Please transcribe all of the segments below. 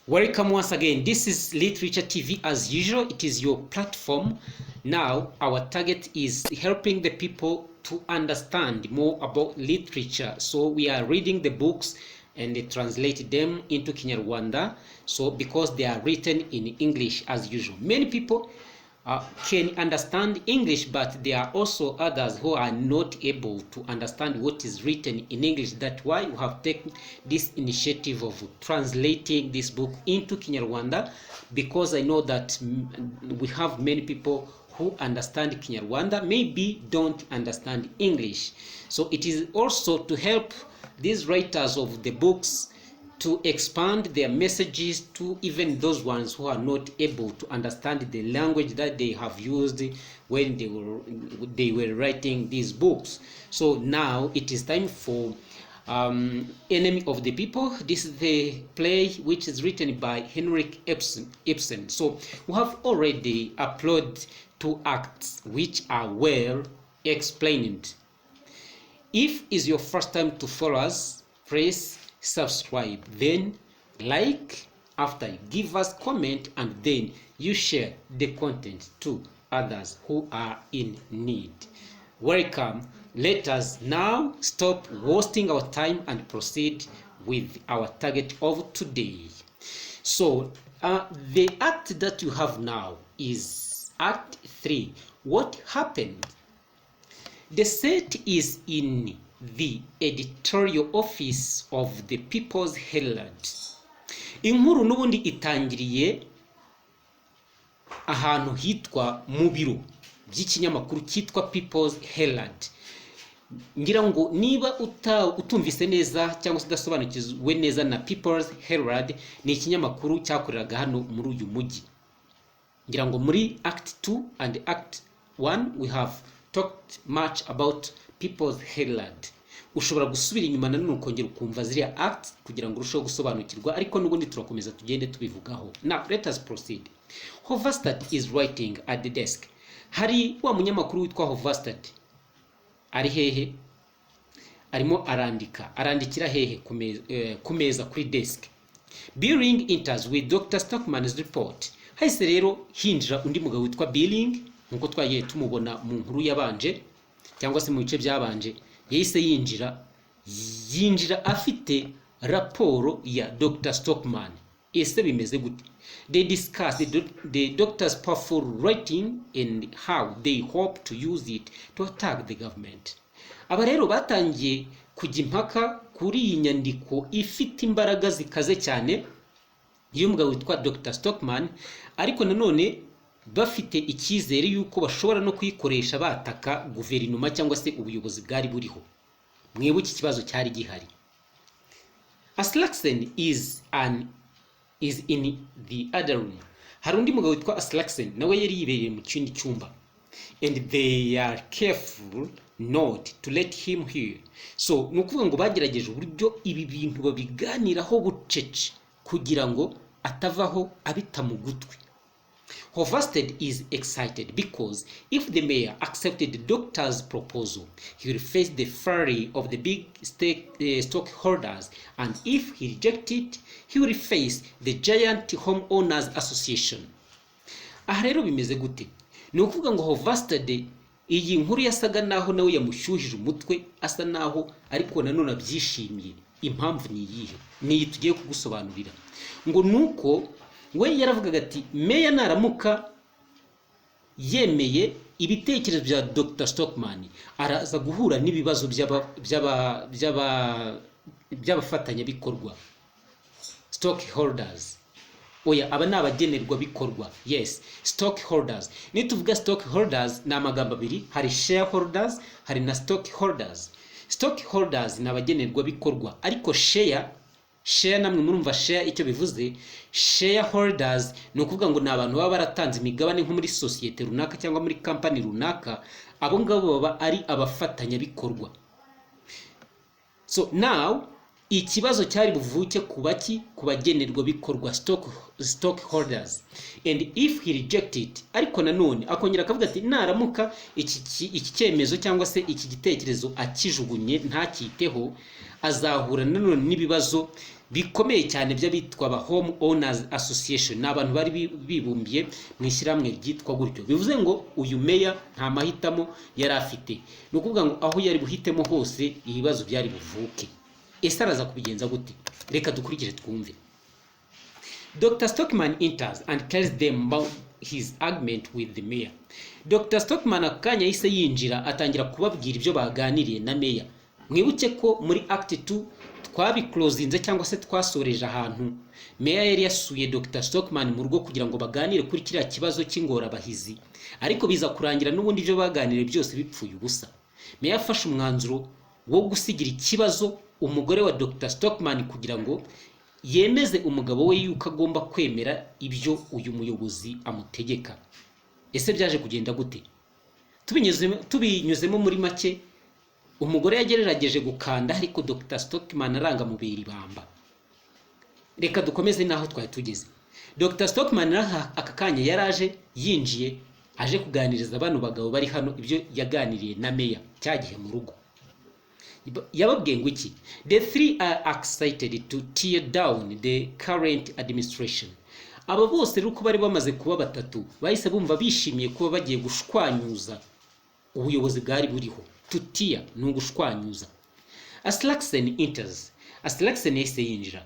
Welcome once again. This is Literature TV. As usual, it is your platform. Now, our target is helping the people to understand more about literature. So, we are reading the books and they translate them into Kinyarwanda. So, because they are written in English as usual. Many people can understand English, but there are also others who are not able to understand what is written in English. That's why we have taken this initiative of translating this book into Kinyarwanda, because I know that we have many people who understand Kinyarwanda, maybe don't understand English. So it is also to help these writers of the books to expand their messages to even those ones who are not able to understand the language that they have used when they were writing these books. So now it is time for Enemy of the People. This is the play which is written by Henrik Ibsen. So we have already uploaded two acts which are well explained. If is your first time to follow us, press subscribe, then like, after you give us comment, and then you share the content to others who are in need. Welcome. Let us now stop wasting our time and proceed with our target of today. So the act that you have now is Act 3. What happened? The set is in the editorial office of the People's Herald. Inkuru n'ubundi itangiriye ahantu hitwa mu biro by'ikinyamakuru cyitwa People's Herald. Ngira ngo niba utumvise neza cyangwa se udasobanukiwe neza na People's Herald, ni ikinyamakuru cyakoreraga hano muri uyu mujyi. Ngira ngo muri Act 2 and Act 1 we have talked much about People's Herald. Ushobora gusubira inyuma nanone ukongera ukumva ziriya act kugira ngo urusheho gusobanukirwa, ariko n'ubundi turakomeza tugende tubivugaho. Now let us proceed. Hovstad is writing at the desk. Hari wa munyamakuru witwa Hovstad, ari hehe? Arimo arandika. Arandikira hehe? Ku meza, kuri desk. Billing enters with Dr. Stockman's report. Hahise rero hinjira undi mugabo witwa Billing, nkuko twagiye tumubona mu nkuru yabanje cyangwa se mu bice byabanje. Yahise yinjira, yinjira afite raporo ya Dr. Stockman. Ese bimeze gute? They discuss the doctor's powerful writing and how they hope to use it to attack the government. Aba rero batangiye kujya impaka kuri iyi nyandiko ifite imbaraga zikaze cyane y'umugabo witwa Dr. Stockman, ariko nanone bafite icyizere yuko bashobora no kuyikoresha bataka guverinoma cyangwa se ubuyobozi bwari buriho. Mwibuke ikibazo cyari gihari. Aslaksen is in the other room. Hari undi mugabo witwa Aslaksen, nawe yari yibereye mu kindi cyumba, and they are careful not to let him hear. So ni ukuvuga ngo bagerageje uburyo ibi bintu babiganiraho bucece kugira ngo atavaho abita mu gutwi. Hovstad is excited because if the mayor accepted the doctor's proposal, he will face the fury of the big stockholders, and if he rejects it, he will face the giant homeowners association. Aha rero bimeze gute? Ni ukuvuga ngo Hovstad iyi nkuru yasaga naho nawe yamushyuhije umutwe, asa naho ariko nanone abyishimiye. Impamvu ni iyihe? Ni iyi tugiye kugusobanurira. Ngo nuko we yaravugaga ati meya naramuka yemeye ibitekerezo bya Dr. Stockman, araza guhura n'ibibazo by'abafatanyabikorwa, stockholders. Oya, aba ni abagenerwabikorwa. Yes, stockholders. Nituvuga stockholders ni amagambo abiri: hari shareholders, hari na stockholders. Stockholders ni abagenerwabikorwa, ariko share, namwe murumva share icyo bivuze. Shareholders ni ukuvuga ngo ni abantu baba baratanze imigabane nko muri sosiyete runaka cyangwa muri kampani runaka. Abo ngabo baba ari abafatanyabikorwa. So now Ikibazo cyari buvuke ku baki? Ku bagenerwabikorwa, stockholders. And if he reject it, ariko nanone akongera akavuga ati naramuka iki cyemezo cyangwa se iki gitekerezo akijugunye, ntacyiteho, azahura nanone n'ibibazo bikomeye cyane by'abitwa aba Home Owners Association. Ni abantu bari bibumbiye mu ishyirahamwe ryitwa gutyo. Bivuze ngo uyu meya nta mahitamo yari afite, ni ukuvuga ngo aho yari buhitemo hose ibibazo byari buvuke. Ese araza kubigenza gute? Reka dukurikire twumve. Dr. Stockman enters and tells them about his argument with the mayor. Dr. Stockman ako kanya yahise yinjira, atangira kubabwira ibyo baganiriye na meya. Mwibuke ko muri act 2 twabiclosinze cyangwa se twasoreje ahantu meya yari yasuye Dr. Stockman mu rugo kugira ngo baganire kuri kiriya kibazo cy'ingorabahizi, ariko biza kurangira n'ubundi ibyo baganiriye byose bipfuye ubusa. Meya yafashe umwanzuro wo gusigira ikibazo umugore wa Dr. Stockman kugira ngo yemeze umugabo we yuko agomba kwemera ibyo uyu muyobozi amutegeka. Ese byaje kugenda gute? Tubinyuzemo muri make, umugore yagerageje gukanda, ariko Dr. Stockman aranga, mubera ibamba. Reka dukomeze n'aho twari tugeze. Dr. Stockman n'aha aka kanya yaraje, yinjiye aje kuganiriza bano bagabo bari hano ibyo yaganiriye na meya cya gihe mu rugo. Yababwiye ngo iki? The three are excited to tear down the current administration. Aba bose rero uko bari bamaze kuba batatu bahise bumva bishimiye kuba bagiye gushwanyuza ubuyobozi bwari buriho. To tear ni ugushwanyuza. Aslaksen enters. Aslaksen yahise yinjira.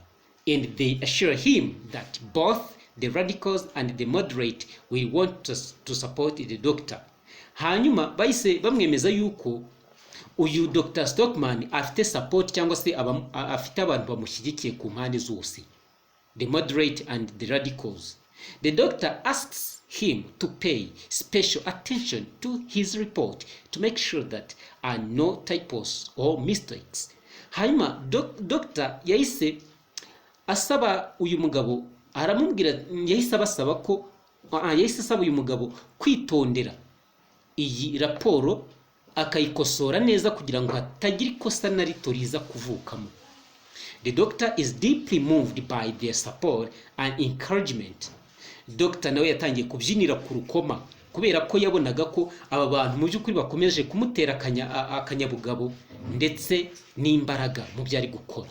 And they assure him that both the radicals and the moderate will want to support the doctor. Hanyuma bahise bamwemeza yuko uyu Dr. Stockman afite support cyangwa se afite abantu bamushyigikiye ku mpande zose, the moderate and the radicals. The doctor asks him to pay special attention to his report to make sure that are no typos or mistakes. Hanyuma doctor yahise asaba uyu mugabo, aramubwira, yahise abasaba ko yahise asaba uyu mugabo kwitondera iyi raporo, akayikosora neza kugira ngo hatagira ikosa na rito riza kuvukamo. The doctor is deeply moved by their support and encouragement. Doctor nawe yatangiye kubyinira ku rukoma kubera ko yabonaga ko aba bantu mu by'ukuri bakomeje kumutera akanyabugabo ndetse n'imbaraga mu byo ari gukora.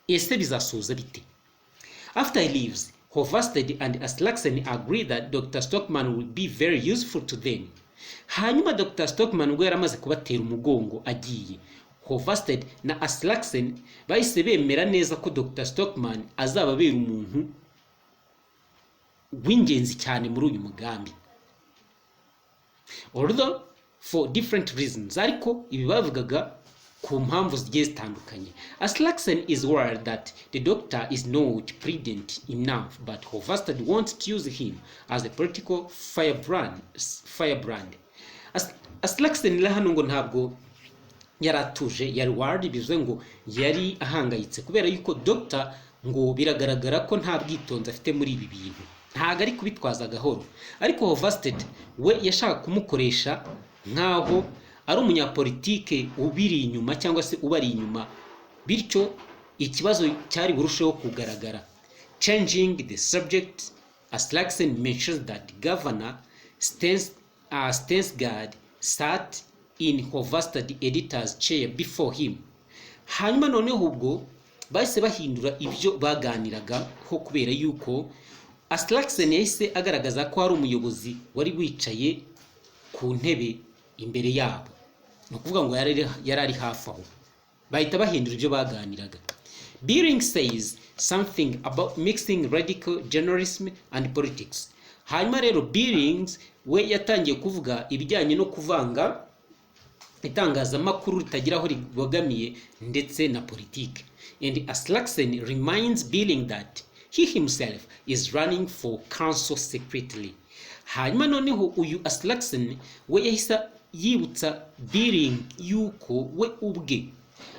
Ese bizasoza bite? After he leaves, Hovstad and Aslaksen agree that Dr. Stockman will be very useful to them. Hanyuma Dr. Stockman ubwo yari amaze kubatera umugongo agiye, Hovstad na Aslaksen bahise bemera neza ko Dr. Stockman azababera umuntu w'ingenzi cyane muri uyu mugambi. Although for different reasons, ariko ibi bavugaga ku mpamvu zigiye zitandukanye. Aslaksen is worried that the doctor is not prudent enough, but Hovstad wants to use him as a political firebrand. Aslaksen rero hano ngo ntabwo yari atuje, yari worried, bivuze ngo yari ahangayitse kubera yuko doctor ngo biragaragara ko nta bwitonzi afite muri ibi bintu, ntabwo ari kubitwaza gahoro. Ariko Hovstad we yashaka kumukoresha nk'aho ari umunyapolitike ubiri inyuma cyangwa se ubari inyuma, bityo ikibazo cyari burusheho kugaragara. Changing the subject, Aslaksen mentions that Governor Stensgaard sat in Hovstad editor's chair before him. Hanyuma noneho ubwo bahise bahindura ibyo baganiragaho kubera yuko Aslaksen yahise agaragaza ko hari umuyobozi wari wicaye ku ntebe imbere yabo, ni ukuvuga ngo yari ari hafi aho. Bahita bahindura ibyo baganiraga. Billing says something about mixing radical journalism and politics. Hanyuma rero Billings we yatangiye kuvuga ibijyanye no kuvanga itangazamakuru ritagira aho ribogamiye ndetse na politiki. And Aslaksen reminds Billing that he himself is running for council secretly. Hanyuma noneho uyu Aslaksen we yahise yibutsa Billing yuko we ubwe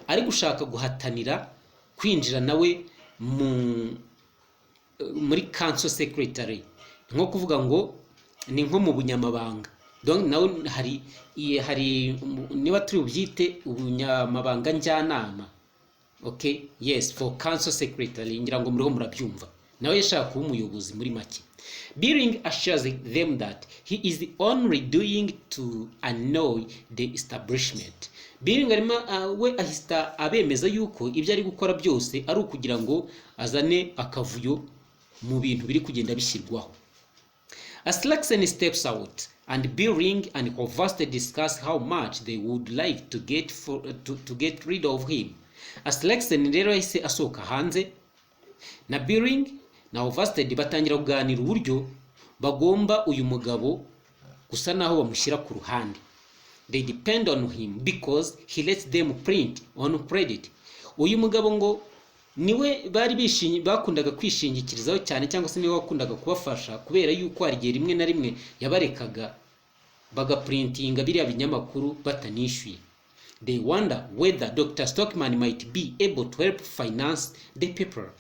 ari gushaka guhatanira kwinjira nawe muri council secretary, nko kuvuga ngo ni nko mu bunyamabanga. Donc nawe hari niba turi bubyite ubunyamabanga njyanama. Okay, yes, for council secretary. Ngira ngo muriho murabyumva, nawe yashaka kuba umuyobozi muri make. Billing assures them that he is only doing to annoy the establishment. Billing arimo we ahita abemeza yuko ibyo ari gukora byose ari ukugira ngo azane akavuyo mu bintu biri kugenda bishyirwaho. Aslaksen steps out and Billing and Hovstad discuss how much they would like to get rid of him. Aslaksen rero yahise asohoka hanze na Billing na Hovstad batangira kuganira uburyo bagomba uyu mugabo gusa naho bamushyira ku ruhande. They depend on him because he lets them print on credit. Uyu mugabo ngo niwe bari bakundaga kwishingikirizaho cyane, cyangwa se niwe wakundaga kubafasha, kubera yuko hari igihe rimwe na rimwe yabarekaga bagaprintinga biriya binyamakuru batanishyuye. They wonder whether Dr. Stockman might be able to help finance the paper.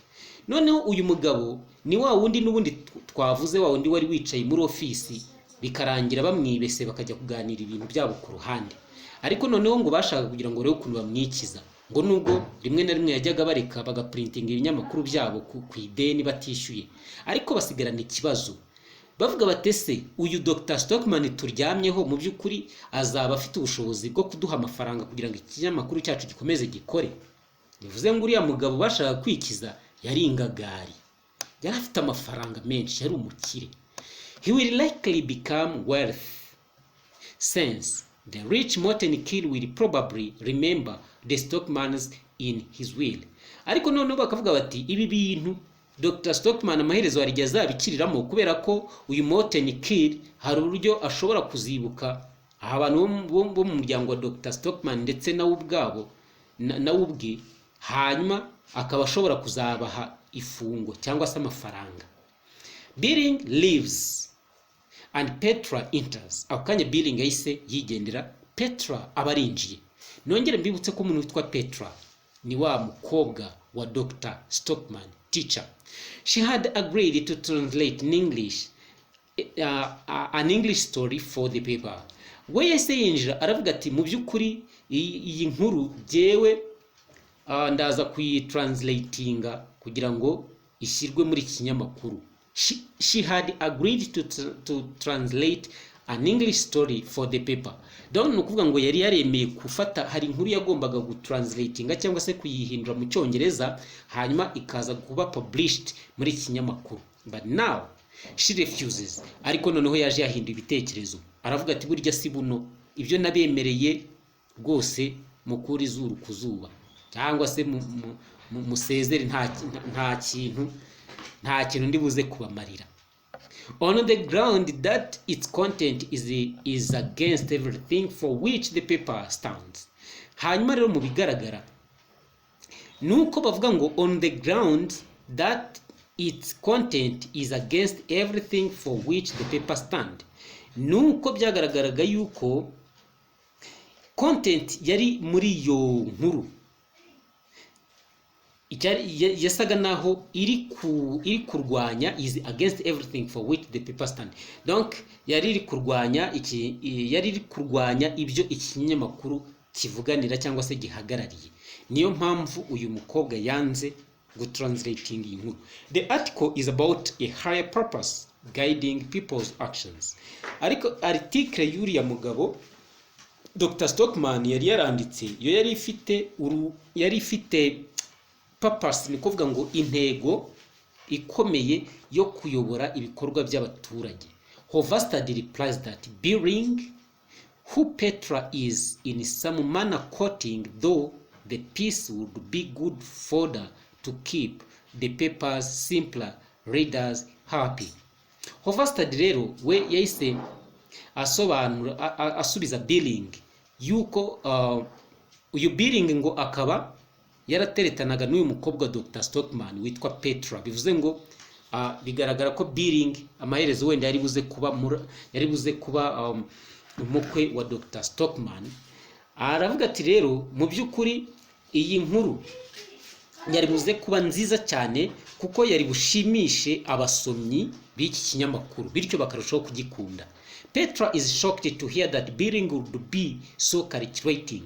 Noneho uyu mugabo ni wa wundi n'ubundi twavuze, wa wundi wari wicaye muri ofisi bikarangira bamwibese, bakajya kuganira ibintu byabo ku ruhande. Ariko noneho ngo bashaka kugira ngo barebe ukuntu bamwikiza, ngo nubwo rimwe na rimwe yajyaga bareka bagaprintinga ibinyamakuru byabo ku ideni batishyuye, ariko basigarana ikibazo, bavuga bati: "Ese uyu Dr Stockman turyamyeho mu by'ukuri azaba afite ubushobozi bwo kuduha amafaranga kugira ngo ikinyamakuru cyacu gikomeze gikore?" Bivuze ngo uriya mugabo bashaka kwikiza yari ingagari, yari afite amafaranga menshi, yari umukire. He will likely become wealthy since the rich Morten Kill will probably remember the Stockmans in his will. Ariko noneho bakavuga bati ibi bintu Dr Stockman amaherezo hari igihe azabikiriramo, kubera ko uyu Morten Kill hari uburyo ashobora kuzibuka aha abantu bo mu muryango wa Dr Stockman ndetse nawe ubwabo nawe ubwe, hanyuma akaba ashobora kuzabaha ifungo cyangwa se amafaranga. Billing leaves and Petra enters. Ako kanya Billing yahise yigendera, Petra aba arinjiye. Nongere mbibutse ko umuntu witwa Petra ni wa mukobwa wa Dr Stockman, teacher. She had agreed to translate in English an English story for the paper. We yahise yinjira aravuga ati: "Mu by'ukuri iyi nkuru jyewe ndaza kuyitranslatinga kugira ngo ishyirwe muri iki kinyamakuru." She had agreed to translate an English story for the paper. Donc ni ukuvuga ngo yari yaremeye gufata, hari inkuru yagombaga gutranslatinga cyangwa se kuyihindura mu Cyongereza, hanyuma ikaza kuba published muri iki kinyamakuru. But now she refuses. Ariko noneho yaje yahinduye ibitekerezo, aravuga ati: "Burya si buno, ibyo nabemereye rwose mukura izuru ku zuba, cyangwa se musezere, nta kintu ndi buze kubamarira." On the ground that its content is against everything for which the paper stands. Hanyuma rero mu bigaragara ni uko bavuga ngo on the ground that its content is against everything for which the paper stand, ni uko byagaragaraga yuko content yari muri iyo nkuru yasaga naho iri kurwanya, is against everything for which the paper stand. Donc yari iri kurwanya ibyo ikinyamakuru kivuganira cyangwa se gihagarariye. Niyo mpamvu uyu mukobwa yanze gutranslating iyi nkuru. The article is about a higher purpose guiding people's actions. Ariko article y'uriya mugabo Dr Stockman yari yaranditse yo yari ifite purpose, ni ukuvuga ngo intego ikomeye yo kuyobora ibikorwa by'abaturage. Hovstad replies that Billing, who Petra is in some manner courting, thought the piece would be good fodder to keep the paper's simpler readers happy. Hovstad rero we yahise asobanura asubiza Billing yuko uyu Billing ngo akaba yarateretanaga n'uyu mukobwa Dr Stockman witwa Petra. Bivuze ngo bigaragara ko Billing amaherezo wenda yari buze kuba umukwe wa Dr Stockman. Aravuga ati rero mu by'ukuri iyi nkuru yari buze kuba nziza cyane, kuko yari bushimishe abasomyi b'iki kinyamakuru, bityo bakarushaho kugikunda. Petra is shocked to hear that Billing would be so calculating.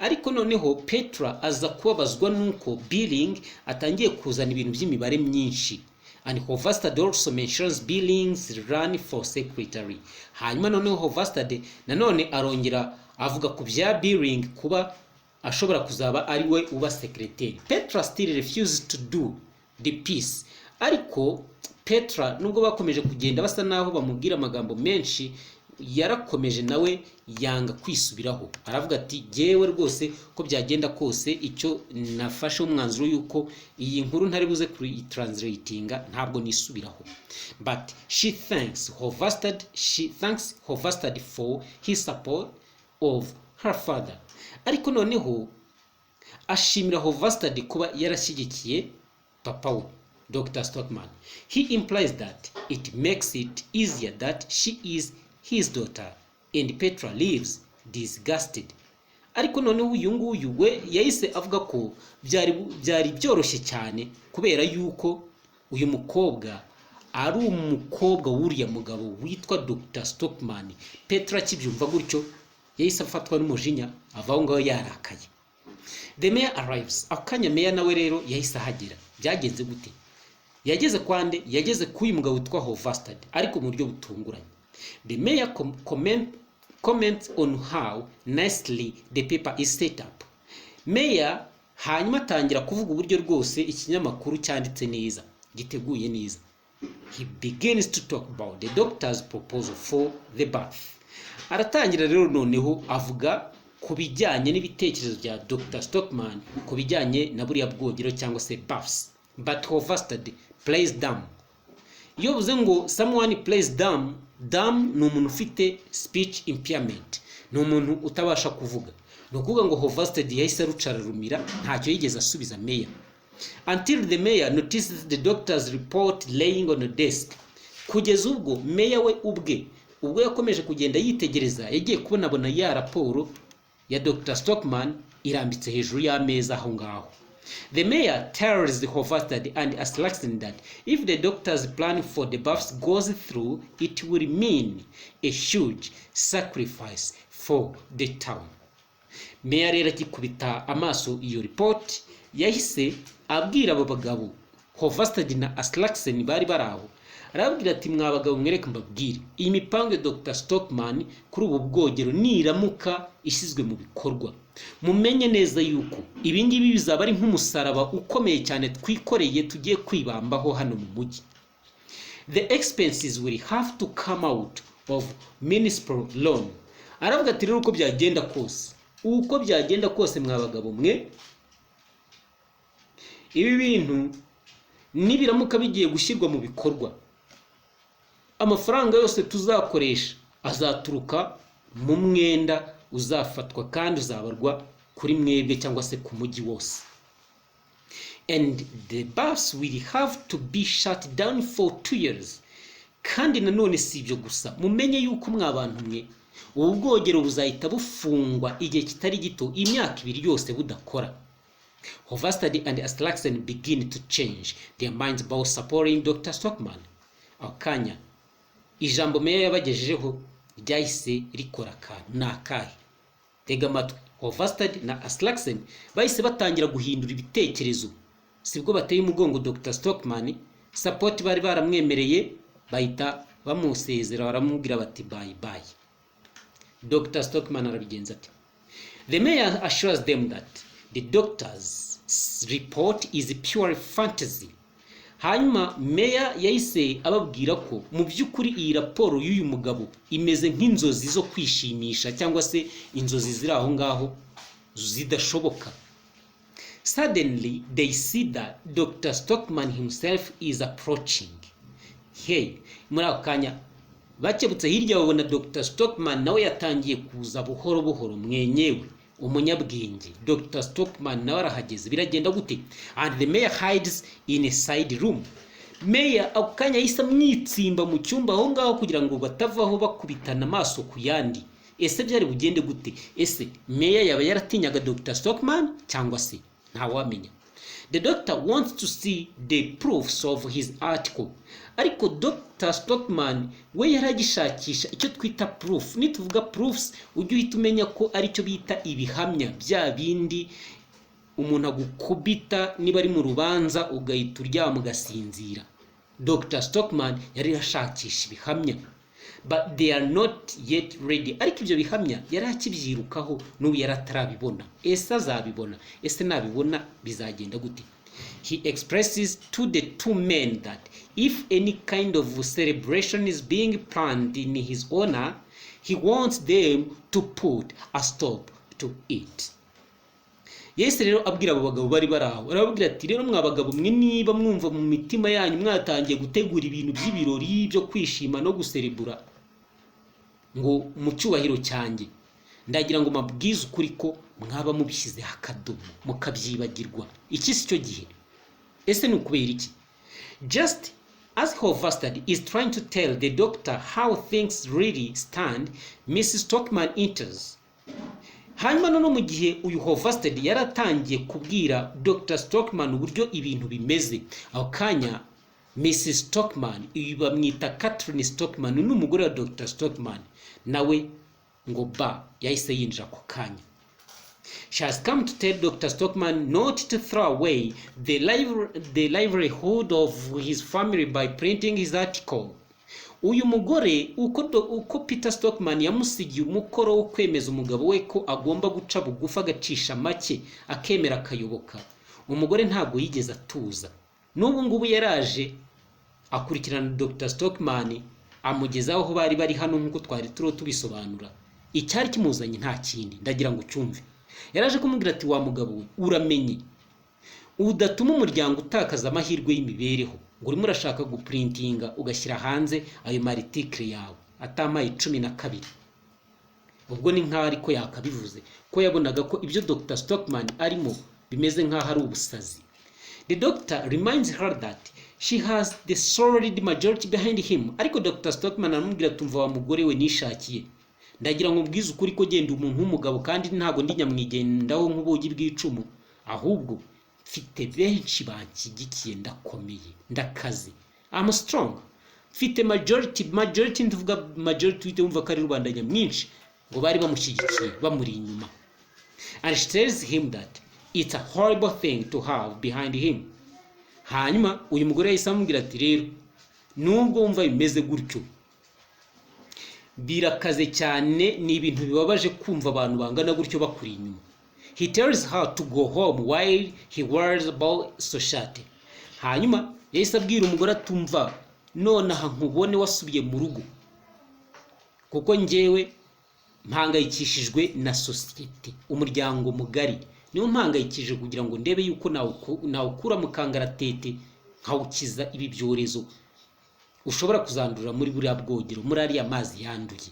Ariko noneho Petra aza kubabazwa n'uko Billing atangiye kuzana ibintu by'imibare myinshi. And Hovstad also mentions Billing's run for secretary. Hanyuma noneho Hovstad nanone arongera avuga ku bya Billing kuba ashobora kuzaba ari we uba secretary. Petra still refuses to do the piece. Ariko Petra, nubwo bakomeje kugenda basa naho bamubwira amagambo menshi, yarakomeje nawe yanga kwisubiraho. Aravuga ati: "Jyewe rwose ko byagenda kose, icyo nafashe umwanzuro yuko iyi nkuru ntari buze kuyitranslatinga, ntabwo nisubiraho." But she thanks Hovstad for his support of her father. Ariko noneho ashimira Hovstad kuba yarashyigikiye papa we, Dr. Stockman. He implies that it makes it easier that she is his daughter, and Petra leaves disgusted. Ariko noneho uyu nguyu we yahise avuga ko byari byoroshye cyane kubera yuko uyu mukobwa ari umukobwa w'uriya mugabo witwa Dr. Stockman. Petra akibyumva gutyo yahise afatwa n'umujinya, ava aho ngaho yarakaye. The mayor arrives. Ako kanya meya nawe rero yahise ahagera. Byagenze gute? Yageze kwande? Yageze k'uyu mugabo witwa Hovstad, ariko mu buryo butunguranye. The mayor comments on how nicely the paper is set up. Meya hanyuma atangira kuvuga uburyo rwose ikinyamakuru cyanditse neza, giteguye neza. He begins to talk about the doctor's proposal for the bath. Aratangira rero noneho avuga ku bijyanye n'ibitekerezo bya Dr. Stockman ku bijyanye na buriya bwogero cyangwa se baths. But Hovstad plays dumb. Iyo bivuze ngo someone plays dumb, dumb ni umuntu ufite speech impairment, ni umuntu utabasha kuvuga. Ni ukuvuga ngo Hovstad yahise arucararumira, ntacyo yigeze asubiza meya, until the mayor notices the doctor's report laying on the desk. Kugeza ubwo meya we ubwe, ubwo yakomeje kugenda yitegereza, yagiye kubonabona ya raporo ya Dr. Stockman irambitse hejuru y'ameza aho ngaho. The mayor tells the Hovstad and Aslaksen that if the doctor's plan for the baths goes through, it will mean a huge sacrifice for the town. Meya rero agikubita amaso iyo report, yahise abwira abo bagabo Hovstad na Aslaksen bari bari aho, arababwira ati: "Mwa bagabo, mwereke mbabwire, iyi mipango ya Dr. Stockman kuri ubu bwogero niramuka ishyizwe mu bikorwa, mumenye neza yuko ibi ngibi bizaba ari nk'umusaraba ukomeye cyane twikoreye, tugiye kwibambaho hano mu mujyi. The expenses will have to come out of municipal loan." Aravuga ati: "Rero uko byagenda kose, mwa bagabo mwe, ibi bintu nibiramuka bigiye gushyirwa mu bikorwa, amafaranga yose tuzakoresha azaturuka mu mwenda uzafatwa kandi uzabarwa kuri mwebwe cyangwa se ku mujyi wose. And the baths will have to be shut down for 2 years. Kandi nanone si ibyo gusa, mumenye yuko mwa bantu mwe, ubu bwogero buzahita bufungwa igihe kitari gito, imyaka 2 yose budakora." Hovstad and Aslaksen begin to change their minds about supporting Dr. Stockman. Ako kanya ijambo meya yabagejejeho ryahise rikora akantu. Ni akahe? Tega amatwi. Hovstad na Aslaksen bahise batangira guhindura ibitekerezo. Sibwo bateye umugongo Dr. Stockman, support bari baramwemereye bahita bamusezera, baramubwira bati: "Bye bye." Dr. Stockman arabigenza ati? The mayor assures them that the doctor's report is pure fantasy. Hanyuma meya yahise ababwira ko mu by'ukuri iyi raporo y'uyu mugabo imeze nk'inzozi zo kwishimisha cyangwa se inzozi ziri aho ngaho zidashoboka. Suddenly they see that Dr. Stockman himself is approaching. Hey, muri ako kanya bakebutse hirya babona Dr. Stockman nawe yatangiye kuza buhoro buhoro mwenyewe. Umunyabwenge Dr. Stockman nawe arahageze. Biragenda gute? And the mayor hides in a side room. Meya ako kanya yahise amwitsimba mu cyumba aho ngaho kugira ngo batavaho bakubitana amaso ku yandi. Ese byari bugende gute? Ese meya yaba yaratinyaga Dr. Stockman cyangwa se? Ntawamenya. The doctor wants to see the proofs of his article. Ariko Dr Stockman we yari agishakisha icyo twita proof. Nituvuga proofs, ujye uhita umenya ko aricyo bita ibihamya, bya bindi umuntu agukubita niba ari mu rubanza, ugahita uryama ugasinzira. Dr Stockman yari ashakisha ibihamya, but they are not yet ready. Ariko ibyo bihamya yari akibyirukaho, n'ubu yari atarabibona. Ese azabibona? Ese nabibona bizagenda gute? He expresses to the two men that if any kind of celebration is being planned in his honor, he wants them to put a stop to it. Yahise rero abwira abo bagabo bari bari aho, arababwira ati: "Rero mwa bagabo mwe, niba mwumva mu mitima yanyu mwatangiye gutegura ibintu by'ibirori byo kwishima no guserebura ngo mu cyubahiro cyanjye, ndagira ngo mabwize ukuri ko mwaba mubishyizeho akadomo, mukabyibagirwa. Iki si cyo gihe." Ese ni ukubera iki? Just as Hovstad is trying to tell the doctor how things really stand, Mrs. Stockman enters. Hanyuma noneho mu gihe uyu Hovstad yaratangiye kubwira Dr Stockman uburyo ibintu bimeze, aho kanya Mrs Stockman, uyu bamwita Catherine Stockman, ni umugore wa Dr Stockman, nawe ngo ba yahise yinjira ako kanya. She has come to tell Dr. Stockman not to throw away the livelihood of his family by printing his article. Uyu mugore, uko Peter Stockman yamusigiye umukoro wo kwemeza umugabo we ko agomba guca bugufi, agacisha make, akemera akayoboka, umugore ntabwo yigeze atuza. N'ubu ngubu yaraje akurikirana Dr Stockman, amugezaho aho bari bari hano nk'uko twari turiho tubisobanura. Icyari kimuzanye nta kindi, ndagira ngo ucyumve. Yaraje kumubwira ati: "Wa mugabo we, uramenye udatuma umuryango utakaza amahirwe y'imibereho ngo urimo urashaka gupurintinga, ugashyira hanze ayo ma article yawe atamaye 12." Ubwo ni nk'aho ariko yakabivuze ko yabonaga ko ibyo Dr Stockman arimo bimeze nk'aho ari ubusazi. The doctor reminds her that she has the solid majority behind him. Ariko Dr Stockman aramubwira: "Tumva wa mugore we nishakiye, ndagira ngo mbwize ukuri ko genda umuntu w'umugabo, kandi ntabwo ndi nyamwigendaho nk'ubugi bw'icumu, ahubwo mfite benshi banshyigikiye, ndakomeye, ndakaze, I'm strong, mfite majority." Majority, ndavuga majority uhite wumva ko ari rubanda nyamwinshi ngo bari bamushyigikiye, bamuri inyuma. And she tells him that it's a horrible thing to have behind him. Hanyuma uyu mugore yahise amubwira ati: "Rero nubwo wumva bimeze gutyo, birakaze cyane, ni ibintu bibabaje kumva abantu bangana gutyo bakuri inyuma." He tells her to go home while he worries about society. Hanyuma yahise abwira umugore atumva: "Nonaha nkubone wasubiye mu rugo, kuko njyewe mpangayikishijwe na sosiyete, umuryango mugari niwo mpangayikishije, kugira ngo ndebe yuko nawukura mu kangaratete, nkawukiza ibi byorezo ushobora kuzandurira muri buriya bwogero, muri ariya mazi yanduye."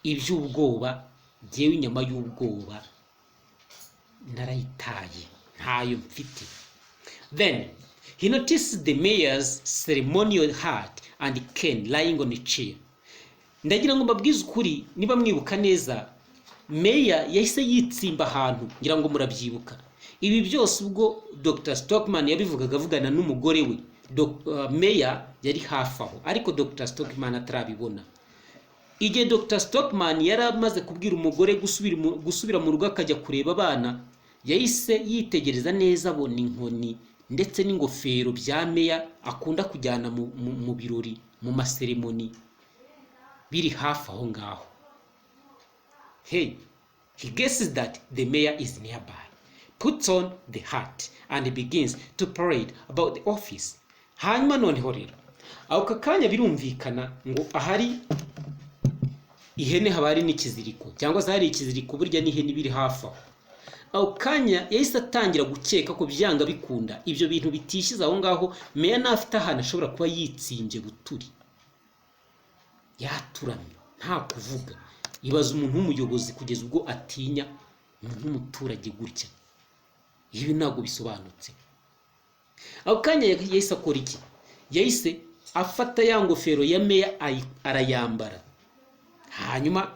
Iby'ubwoba, jyewe inyama y'ubwoba narayitaye, ntayo mfite. Then he notices the mayor's ceremonial hat and cane lying on a chair. Ndagira ngo mbabwize ukuri, niba mwibuka neza, meya yahise yitsimba ahantu, ngira ngo murabyibuka. Ibi byose ubwo Dr Stockman yabivugaga avugana n'umugore we, meya yari hafi aho, ariko Dr Stockman atarabibona. Igihe Dr Stockman yari amaze kubwira umugore gusubira mu rugo akajya kureba abana, yahise yitegereza neza, abona inkoni ndetse n'ingofero bya meya akunda kujyana mu birori, mu maseremoni, biri hafi aho ngaho. Hey, he guesses that the mayor is nearby, puts on the hat and begins to parade about the office. Hanyuma noneho rero ako kanya birumvikana ngo ahari ihene haba hari n'ikiziriko, cyangwa se hari ikiziriko burya n'ihene ibiri hafi aho. Ako kanya yahise atangira gukeka ko byanga bikunda ibyo bintu bitishyize aho ngaho, meya n'afite ahantu ashobora kuba yitsimbye buturi, yaturamye, nta kuvuga. Ibaza umuntu w'umuyobozi kugeza ubwo atinya umuntu w'umuturage gutya. Ibi ntabwo bisobanutse. Ako kanya yahise akora iki? Yahise afata ya ngofero ya meya, arayambara, hanyuma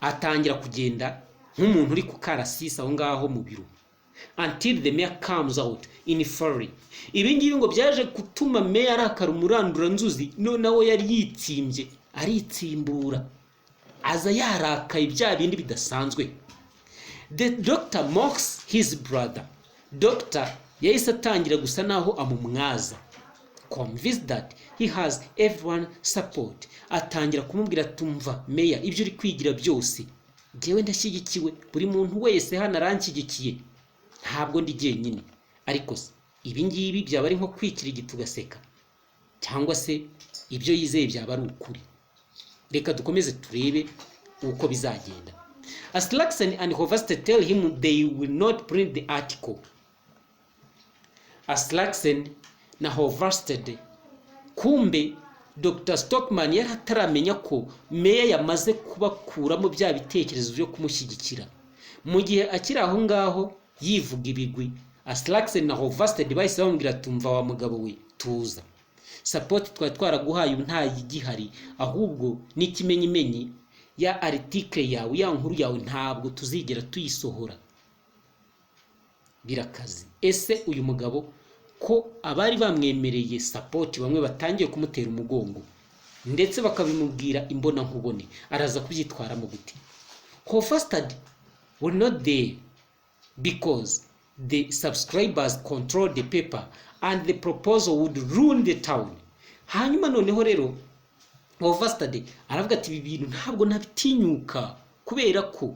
atangira kugenda nk'umuntu uri ku karasisi aho ngaho mu biro. Until the mayor comes out in fury. Ibi ngibi ngo byaje gutuma meya arakara umuranduranzuzi. Noneho yari yitsimbye, aritsimbura, aza yarakaye bya bindi bidasanzwe. The doctor mocks his brother. Doctor yahise atangira gusa naho amumwaza. Convinced that he has everyone support, atangira kumubwira: "Tumva meya, ibyo uri kwigira byose, njyewe ndashyigikiwe, buri muntu wese hano aranshyigikiye, ntabwo ndi jyenyine." Ariko se ibi ngibi byaba ari nko kwikirigita ugaseka, cyangwa se ibyo yizeye byaba ari ukuri? Reka dukomeze turebe uko bizagenda. Aslaksen and Hovstad tell him they will not print the article. Aslaksen na Hovstad, kumbe Dr Stockman yari ataramenya ko meya yamaze kubakuramo bya bitekerezo byo kumushyigikira. Mu gihe akiri aho ngaho yivuga ibigwi, Aslaksen na Hovstad bahise bamubwira: "Tumva wa mugabo we, tuza, support twari twaraguhaye ubu ntayigihari, ahubwo n'ikimenyimenyi ya article yawe, ya nkuru yawe, ntabwo tuzigera tuyisohora." Birakaze. Ese uyu mugabo ko abari bamwemereye support bamwe batangiye kumutera umugongo, ndetse bakabimubwira imbonankubone, araza kubyitwaramo gute? Hovstad were not there because the subscribers control the paper and the proposal would ruin the town. Hanyuma noneho rero Hovstad aravuga ati: "Ibi bintu ntabwo nabitinyuka kubera ko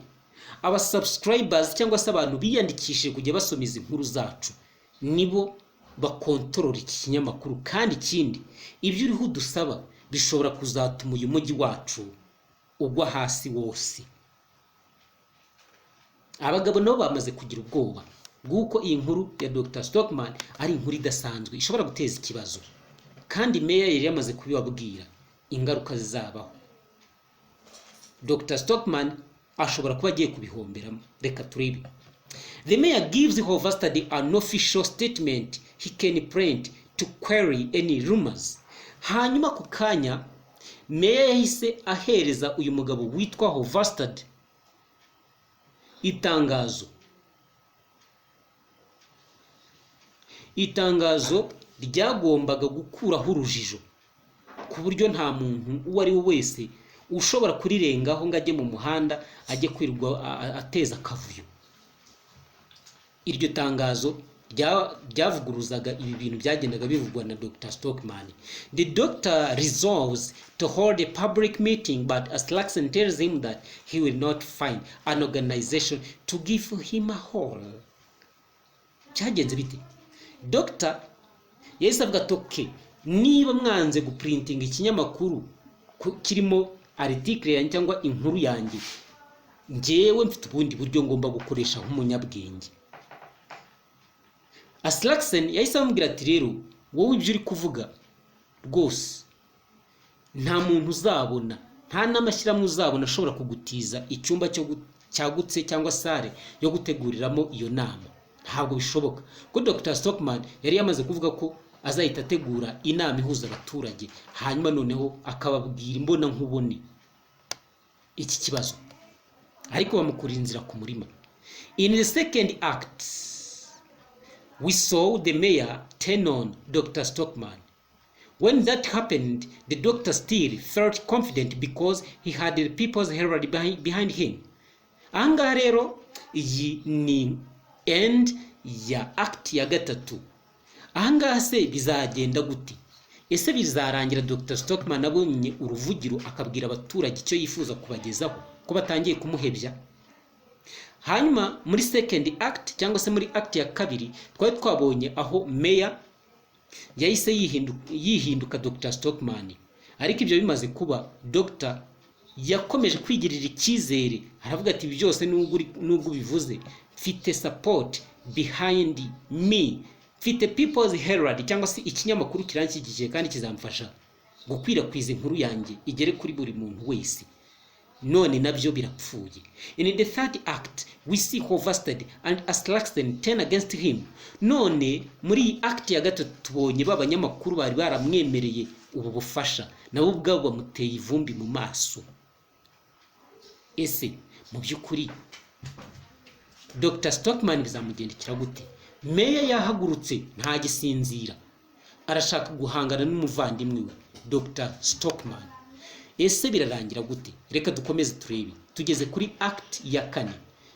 aba subscribers, cyangwa se abantu biyandikishije kujya basoma izi nkuru zacu, nibo bakontorora iki kinyamakuru. Kandi ikindi, ibyo uriho udusaba bishobora kuzatuma uyu mujyi wacu ugwa hasi wose." Abagabo nabo bamaze kugira ubwoba bw'uko iyi nkuru ya Dr Stockman ari inkuru idasanzwe ishobora guteza ikibazo, kandi meya yari yamaze kubibabwira ingaruka zizabaho. Dr Stockman ashobora kuba agiye kubihomberamo. Reka turebe. The mayor gives Hovstad an official statement he can print to quell any rumors. Hanyuma ku kanya meya yahise ahereza uyu mugabo witwa Hovstad itangazo ryagombaga gukuraho urujijo, ku buryo nta muntu uwo ari we wese ushobora kurirengaho ngo ajye mu muhanda, ajye kwirirwa ateza akavuyo. Iryo tangazo ryavuguruzaga ibi bintu byagendaga bivugwa na Dr Stockman. The doctor resolves to hold a public meeting, but Aslaksen tells him that he will not find an organization to give him a hall. Cyagenze bite? Dr yahise avuga ati: "Okay, niba mwanze guprintinga ikinyamakuru kirimo article yanjye cyangwa inkuru yanjye, njyewe mfite ubundi buryo ngomba gukoresha nk'umunyabwenge." Aslaksen yahise amubwira ati: "Rero wowe ibyo uri kuvuga rwose, nta muntu uzabona, nta n'amashyirahamwe uzabona ashobora kugutiza icyumba cyagutse cyangwa salle yo guteguriramo iyo nama. Ntabwo bishoboka." Ko Dr Stockman yari yamaze kuvuga ko azahita ategura inama ihuza abaturage, hanyuma noneho akababwira imbona nkubone iki kibazo, ariko bamukurira inzira ku murima. In the second act, we saw the mayor turn on Dr Stockman. When that happened, the doctor still felt confident because he had the People's Herald behind him. Ahangaha rero iyi ni end ya act ya gatatu. Ahangaha se bizagenda gute? Ese bizarangira Dr Stockman abonye uruvugiro, akabwira abaturage icyo yifuza kubagezaho, ko batangiye kumuhebya? Hanyuma muri second act, cyangwa se muri act ya kabiri, twari twabonye aho meya yahise yihinduka Dr Stockman. Ariko ibyo bimaze kuba, Dr yakomeje kwigirira icyizere, aravuga ati: "Ibi byose nubwo ubivuze, mfite support behind me, mfite People's Herald cyangwa se ikinyamakuru kiranshyigikiye, kandi kizamfasha gukwirakwiza inkuru yanjye igere kuri buri muntu wese." None nabyo birapfuye. In the third act, we see Hovstad and Aslaksen turn against him. None muri iyi act ya gatatu tubonye ba banyamakuru bari baramwemereye ubu bufasha nabo ubwabo bamuteye ivumbi mu maso. Ese mu by'ukuri Dr Stockman bizamugendekera gute? Meya yahagurutse, ntagisinzira, arashaka guhangana n'umuvandimwe we Dr Stockman. Ese birarangira gute? Reka dukomeze turebe. Tugeze kuri act ya kane.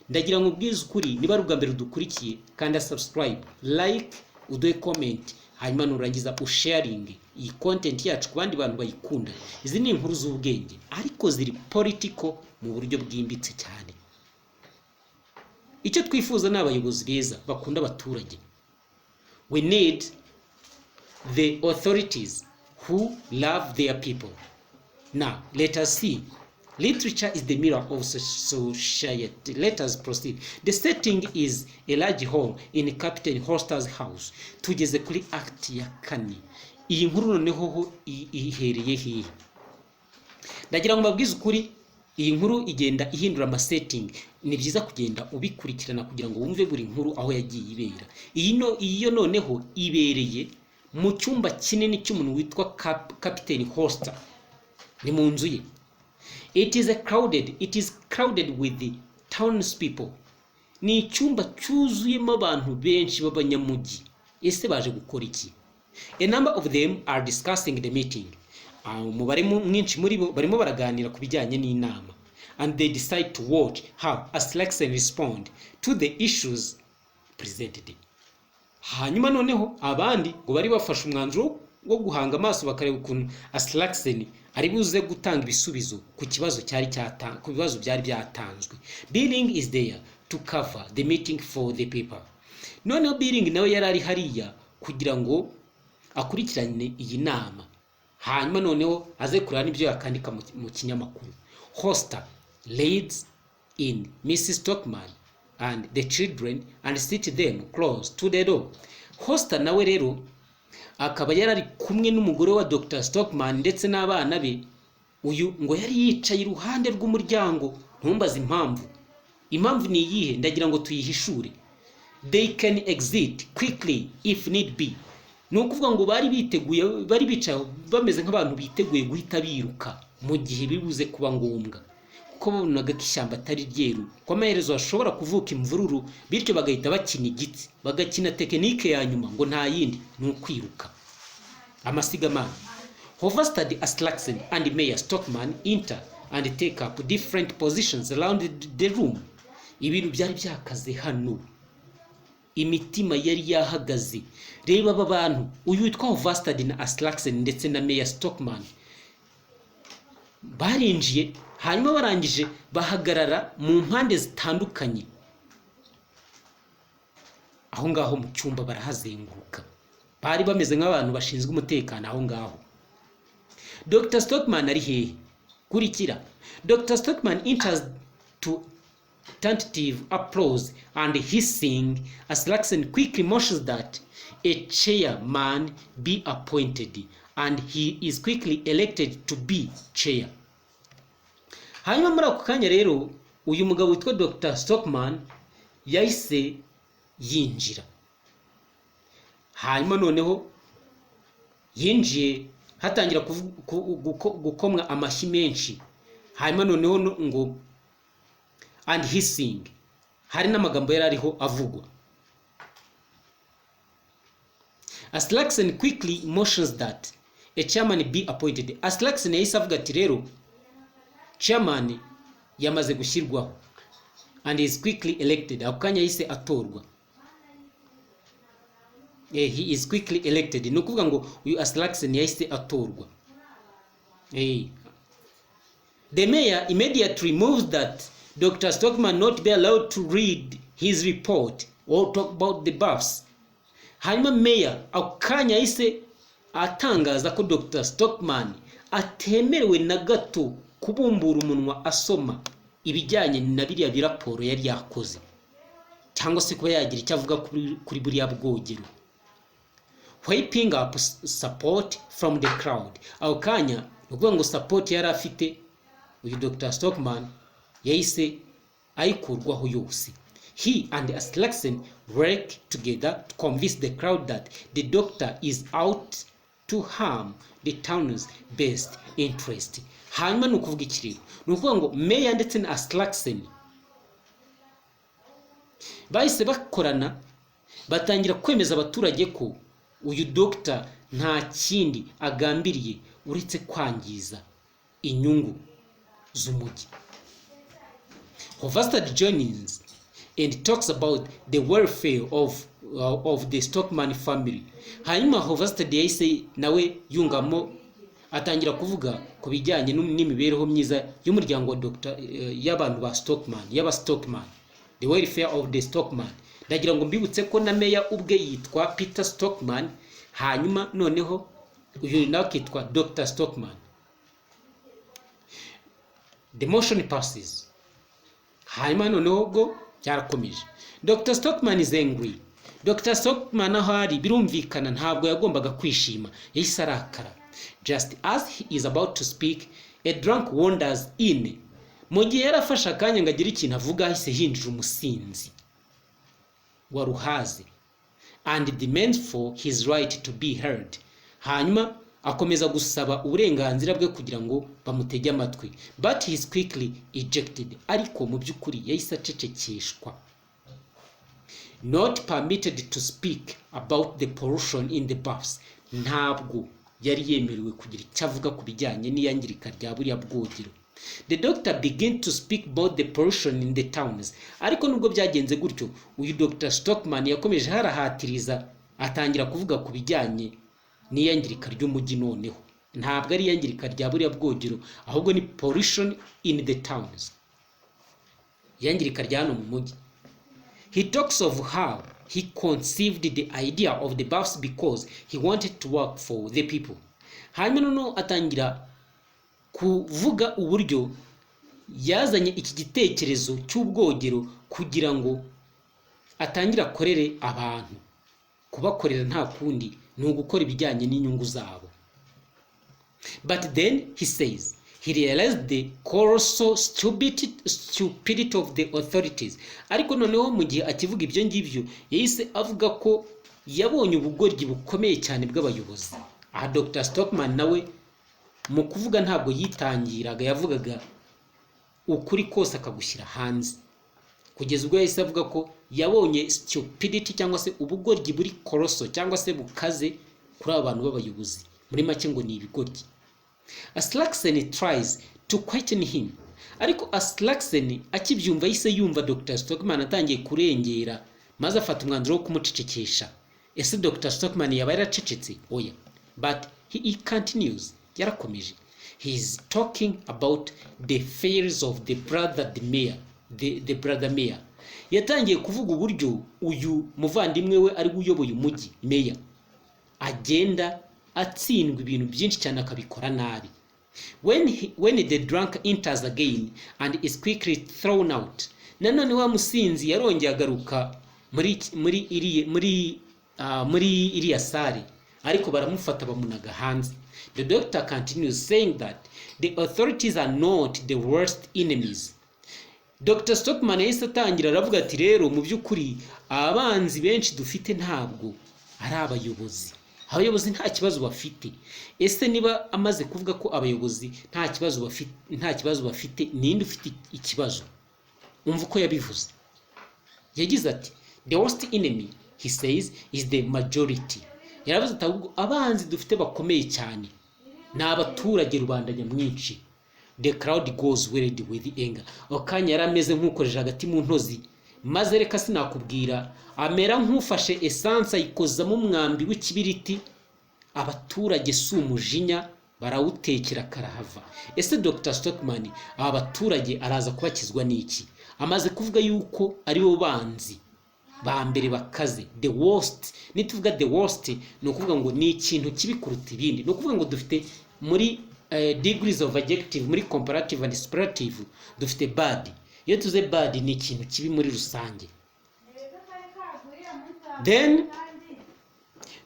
Ndagira ngo ubwize ukuri, niba ari ubwa mbere dukurikiye, kanda subscribe, like, uduhe comment, hanyuma nurangiza usharinge iyi content yacu ku bandi bantu bayikunda. Izi ni inkuru z'ubwenge ariko ziri political mu buryo bwimbitse cyane. Icyo twifuza ni abayobozi beza bakunda abaturage. We need the authorities who love their people. Now let us see. Literature is the mirror of society. Let us proceed. The setting is a large hall in Captain Horster's house. Tugeze kuri act ya kane. Iyi nkuru noneho ho ihereye hehe? Ndagira ngo mbabwize ukuri, iyi nkuru igenda ihindura amasetting. Ni byiza kugenda ubikurikirana kugira ngo wumve buri nkuru aho yagiye ibera. Iyi no iyo noneho ibereye mu cyumba kinini cy'umuntu witwa Captain Horster, ni mu nzu ye. It is crowded with the townspeople. Ni icyumba cyuzuyemo abantu benshi b'abanyamujyi. Ese baje gukora iki? A number of them are discussing the meeting. Umubare mwinshi muri bo barimo baraganira ku bijyanye n'inama. And they decide to watch how Aslaksen respond to the issues presented. Hanyuma noneho abandi ngo bari bafashe umwanzuro wo guhanga amaso bakareba ukuntu Aslaksen ari buze gutanga ibisubizo ku kibazo cyari cyata ku bibazo byari byatanzwe. Billing is there to cover the meeting for the paper. Noneho Billing nawe yari ari hariya kugira ngo akurikirane iyi nama, hanyuma noneho aze kureba n'ibyo yakandika mu kinyamakuru. Horster leads in Mrs Stockman and the children and sit them close to the door. Horster nawe rero akaba yari ari kumwe n'umugore wa Dr Stockman ndetse n'abana be. Uyu ngo yari yicaye iruhande rw'umuryango. Ntumbaze impamvu. Impamvu ni iyihe? Ndagira ngo tuyihishure. They can exit quickly if need be. Ni ukuvuga ngo bari biteguye, bari bicaye bameze nk'abantu biteguye guhita biruka mu gihe bibuze kuba ngombwa, kuko babonaga ko ishyamba atari ryeru, ko amaherezo hashobora kuvuka imvururu, bityo bagahita bakina igitsi, bagakina tekinike ya nyuma ngo nta yindi ni ukwiruka amasigamana. Hovstad Aslaksen and Mayor Stockman enter and take up different positions around the room. Ibintu byari byakaze hano, imitima yari yahagaze. Reba aba bantu, uyu witwa Hovstad na Aslaksen ndetse na Mayor Stockman barinjiye, hanyuma barangije bahagarara mu mpande zitandukanye aho ngaho mu cyumba, barahazenguruka. Bari bameze nk'abantu bashinzwe umutekano aho ngaho. Dr Stockman ari hehe? Kurikira. Dr Stockman enters to tentative applause and hissing. Aslaksen quickly motions that a chairman be appointed, and he is quickly elected to be chair. Hanyuma muri ako kanya rero uyu mugabo witwa Dr Stockman yahise yinjira. Hanyuma noneho yinjiye hatangira gukomwa amashyi menshi, hanyuma noneho ngo and hissing, hari n'amagambo yari ariho avugwa. Aslaksen quickly motions that a chairman be appointed. Aslaksen yahise avuga ati rero chairman yamaze gushyirwaho. And is quickly elected. Ako kanya yahise atorwa. He is quickly elected. Ni ukuvuga ngo uyu Aslaksen yahise atorwa. The mayor immediately moves that Dr. Stockman not be allowed to read his report or talk about the baths. Hanyuma meya ako kanya yahise atangaza ko Dr. Stockman atemerewe na gato kubumbura umunwa asoma ibijyanye na biriya biraporo yari yakoze, cyangwa se kuba yagira icyo avuga kuri buriya bwogero. Whipping up support from the crowd. Ako kanya ni ukuvuga ngo support yari afite uyu Dr. Stockman yahise ayikurwaho yose. He and Aslaksen work together to convince the crowd that the doctor is out to harm the town's best interest. Hanyuma ni ukuvuga iki rero? Ni ukuvuga ngo meya ndetse na Aslaksen Bahise bakorana, batangira kwemeza abaturage ko uyu dogita nta kindi agambiriye uretse kwangiza inyungu z'umujyi. Hovstad joins and talks about the welfare of the Stockman family. Hanyuma Hovstad yahise nawe yungamo, atangira kuvuga ku bijyanye n'imibereho myiza y'umuryango wa Dr. y'abantu ba Stockman, y'aba Stockman, the welfare of the Stockman. Ndagira ngo mbibutse ko na meya ubwe yitwa Peter Stockman, hanyuma noneho uyu nawe akitwa Dr. Stockman. The motion passes. Hanyuma noneho ubwo byarakomeje. Dr. Stockman is angry. Dr. Stockman aho ari, birumvikana ntabwo yagombaga kwishima, yahise arakara. Just as he is about to speak, a drunk wanders in. Mu gihe yari afashe akanya ngo agire ikintu avuga, ahise hinjira umusinzi waruhaze, and demands for his right to be heard. Hanyuma akomeza gusaba uburenganzira bwe kugira ngo bamutege amatwi. But he is quickly ejected. Ariko mu by'ukuri yahise acecekeshwa. Not permitted to speak about the pollution in the baths. Ntabwo yari yemerewe kugira icyo avuga ku bijyanye n'iyangirika rya buriya bwogero. The doctor began to speak about the pollution in the towns. Ariko nubwo byagenze gutyo, uyu Dr. Stockman yakomeje harahatiriza, atangira kuvuga ku bijyanye n'iyangirika ry'umujyi. Noneho ntabwo ari iyangirika rya buriya bwogero, ahubwo ni pollution in the towns, iyangirika rya hano mu mujyi. He talks of how he conceived the idea of the baths because he wanted to work for the people. Hanyuma noneho atangira kuvuga uburyo yazanye iki gitekerezo cy'ubwogero kugira ngo atangire akorere abantu. Kubakorera nta kundi ni ugukora ibijyanye n'inyungu zabo. But then, he says, he realized the colossal stupidity of the authorities. Ariko noneho mu gihe akivuga ibyo ngibyo, yahise avuga ko yabonye ubugoryi bukomeye cyane bw'abayobozi. Aha Dr. Stockman nawe mu kuvuga ntabwo yitangiraga, yavugaga ukuri kose akagushyira hanze, kugeza ubwo yahise avuga ko yabonye stupidity cyangwa se ubugoryi buri colossal cyangwa se bukaze kuri aba bantu b'abayobozi. Muri make ngo ni ibigoryi. Aslaksen tries to quieten him. Ariko Aslaksen akibyumva, yahise yumva Dr. Stockman atangiye kurengera, maze afata umwanzuro wo kumucecekesha. Ese Dr. Stockman yaba yaracecetse? Oya. But he continues, yarakomeje. He is talking about the failures of the brother, the mayor, the brother mayor. Yatangiye kuvuga uburyo uyu muvandimwe we ari we uyoboye umujyi, meya, agenda atsindwa ibintu byinshi cyane, akabikora nabi. When the drunk enters again and is quickly thrown out. Nanone wa musinzi yarongeye agaruka muri iriya salle, ariko baramufata bamunaga hanze. The doctor continues, saying that the authorities are not the worst enemies. Dr. Stockman yahise atangira aravuga ati: "Rero mu by'ukuri abanzi benshi dufite ntabwo ari abayobozi. Abayobozi nta kibazo bafite." Ese niba amaze kuvuga ko abayobozi nta kibazo bafite, ninde ufite ikibazo? Umva uko yabivuze. Yagize ati: "The worst enemy," he says, "is the majority." Yaravuze ati: "Ahubwo abanzi dufite bakomeye cyane ni abaturage, rubanda nyamwinshi." The crowd goes wild with anger. Ako kanya yari ameze nk'ukojeje hagati mu ntozi, maze reka sinakubwira, amera nk'ufashe esanse ayikozamo umwambi w'ikibiriti. Abaturage si umujinya, barawutekera karahava. Ese Dr. Stockman aba baturage araza kubakizwa n'iki, amaze kuvuga yuko ari bo banzi ba mbere bakaze, the worst? Nituvuga the worst, ni ukuvuga ngo ni ikintu kibi kuruta ibindi. Ni ukuvuga ngo dufite muri degrees of adjective, muri comparative and superlative, dufite bad. Iyo tuze bad, ni ikintu kibi muri rusange. Then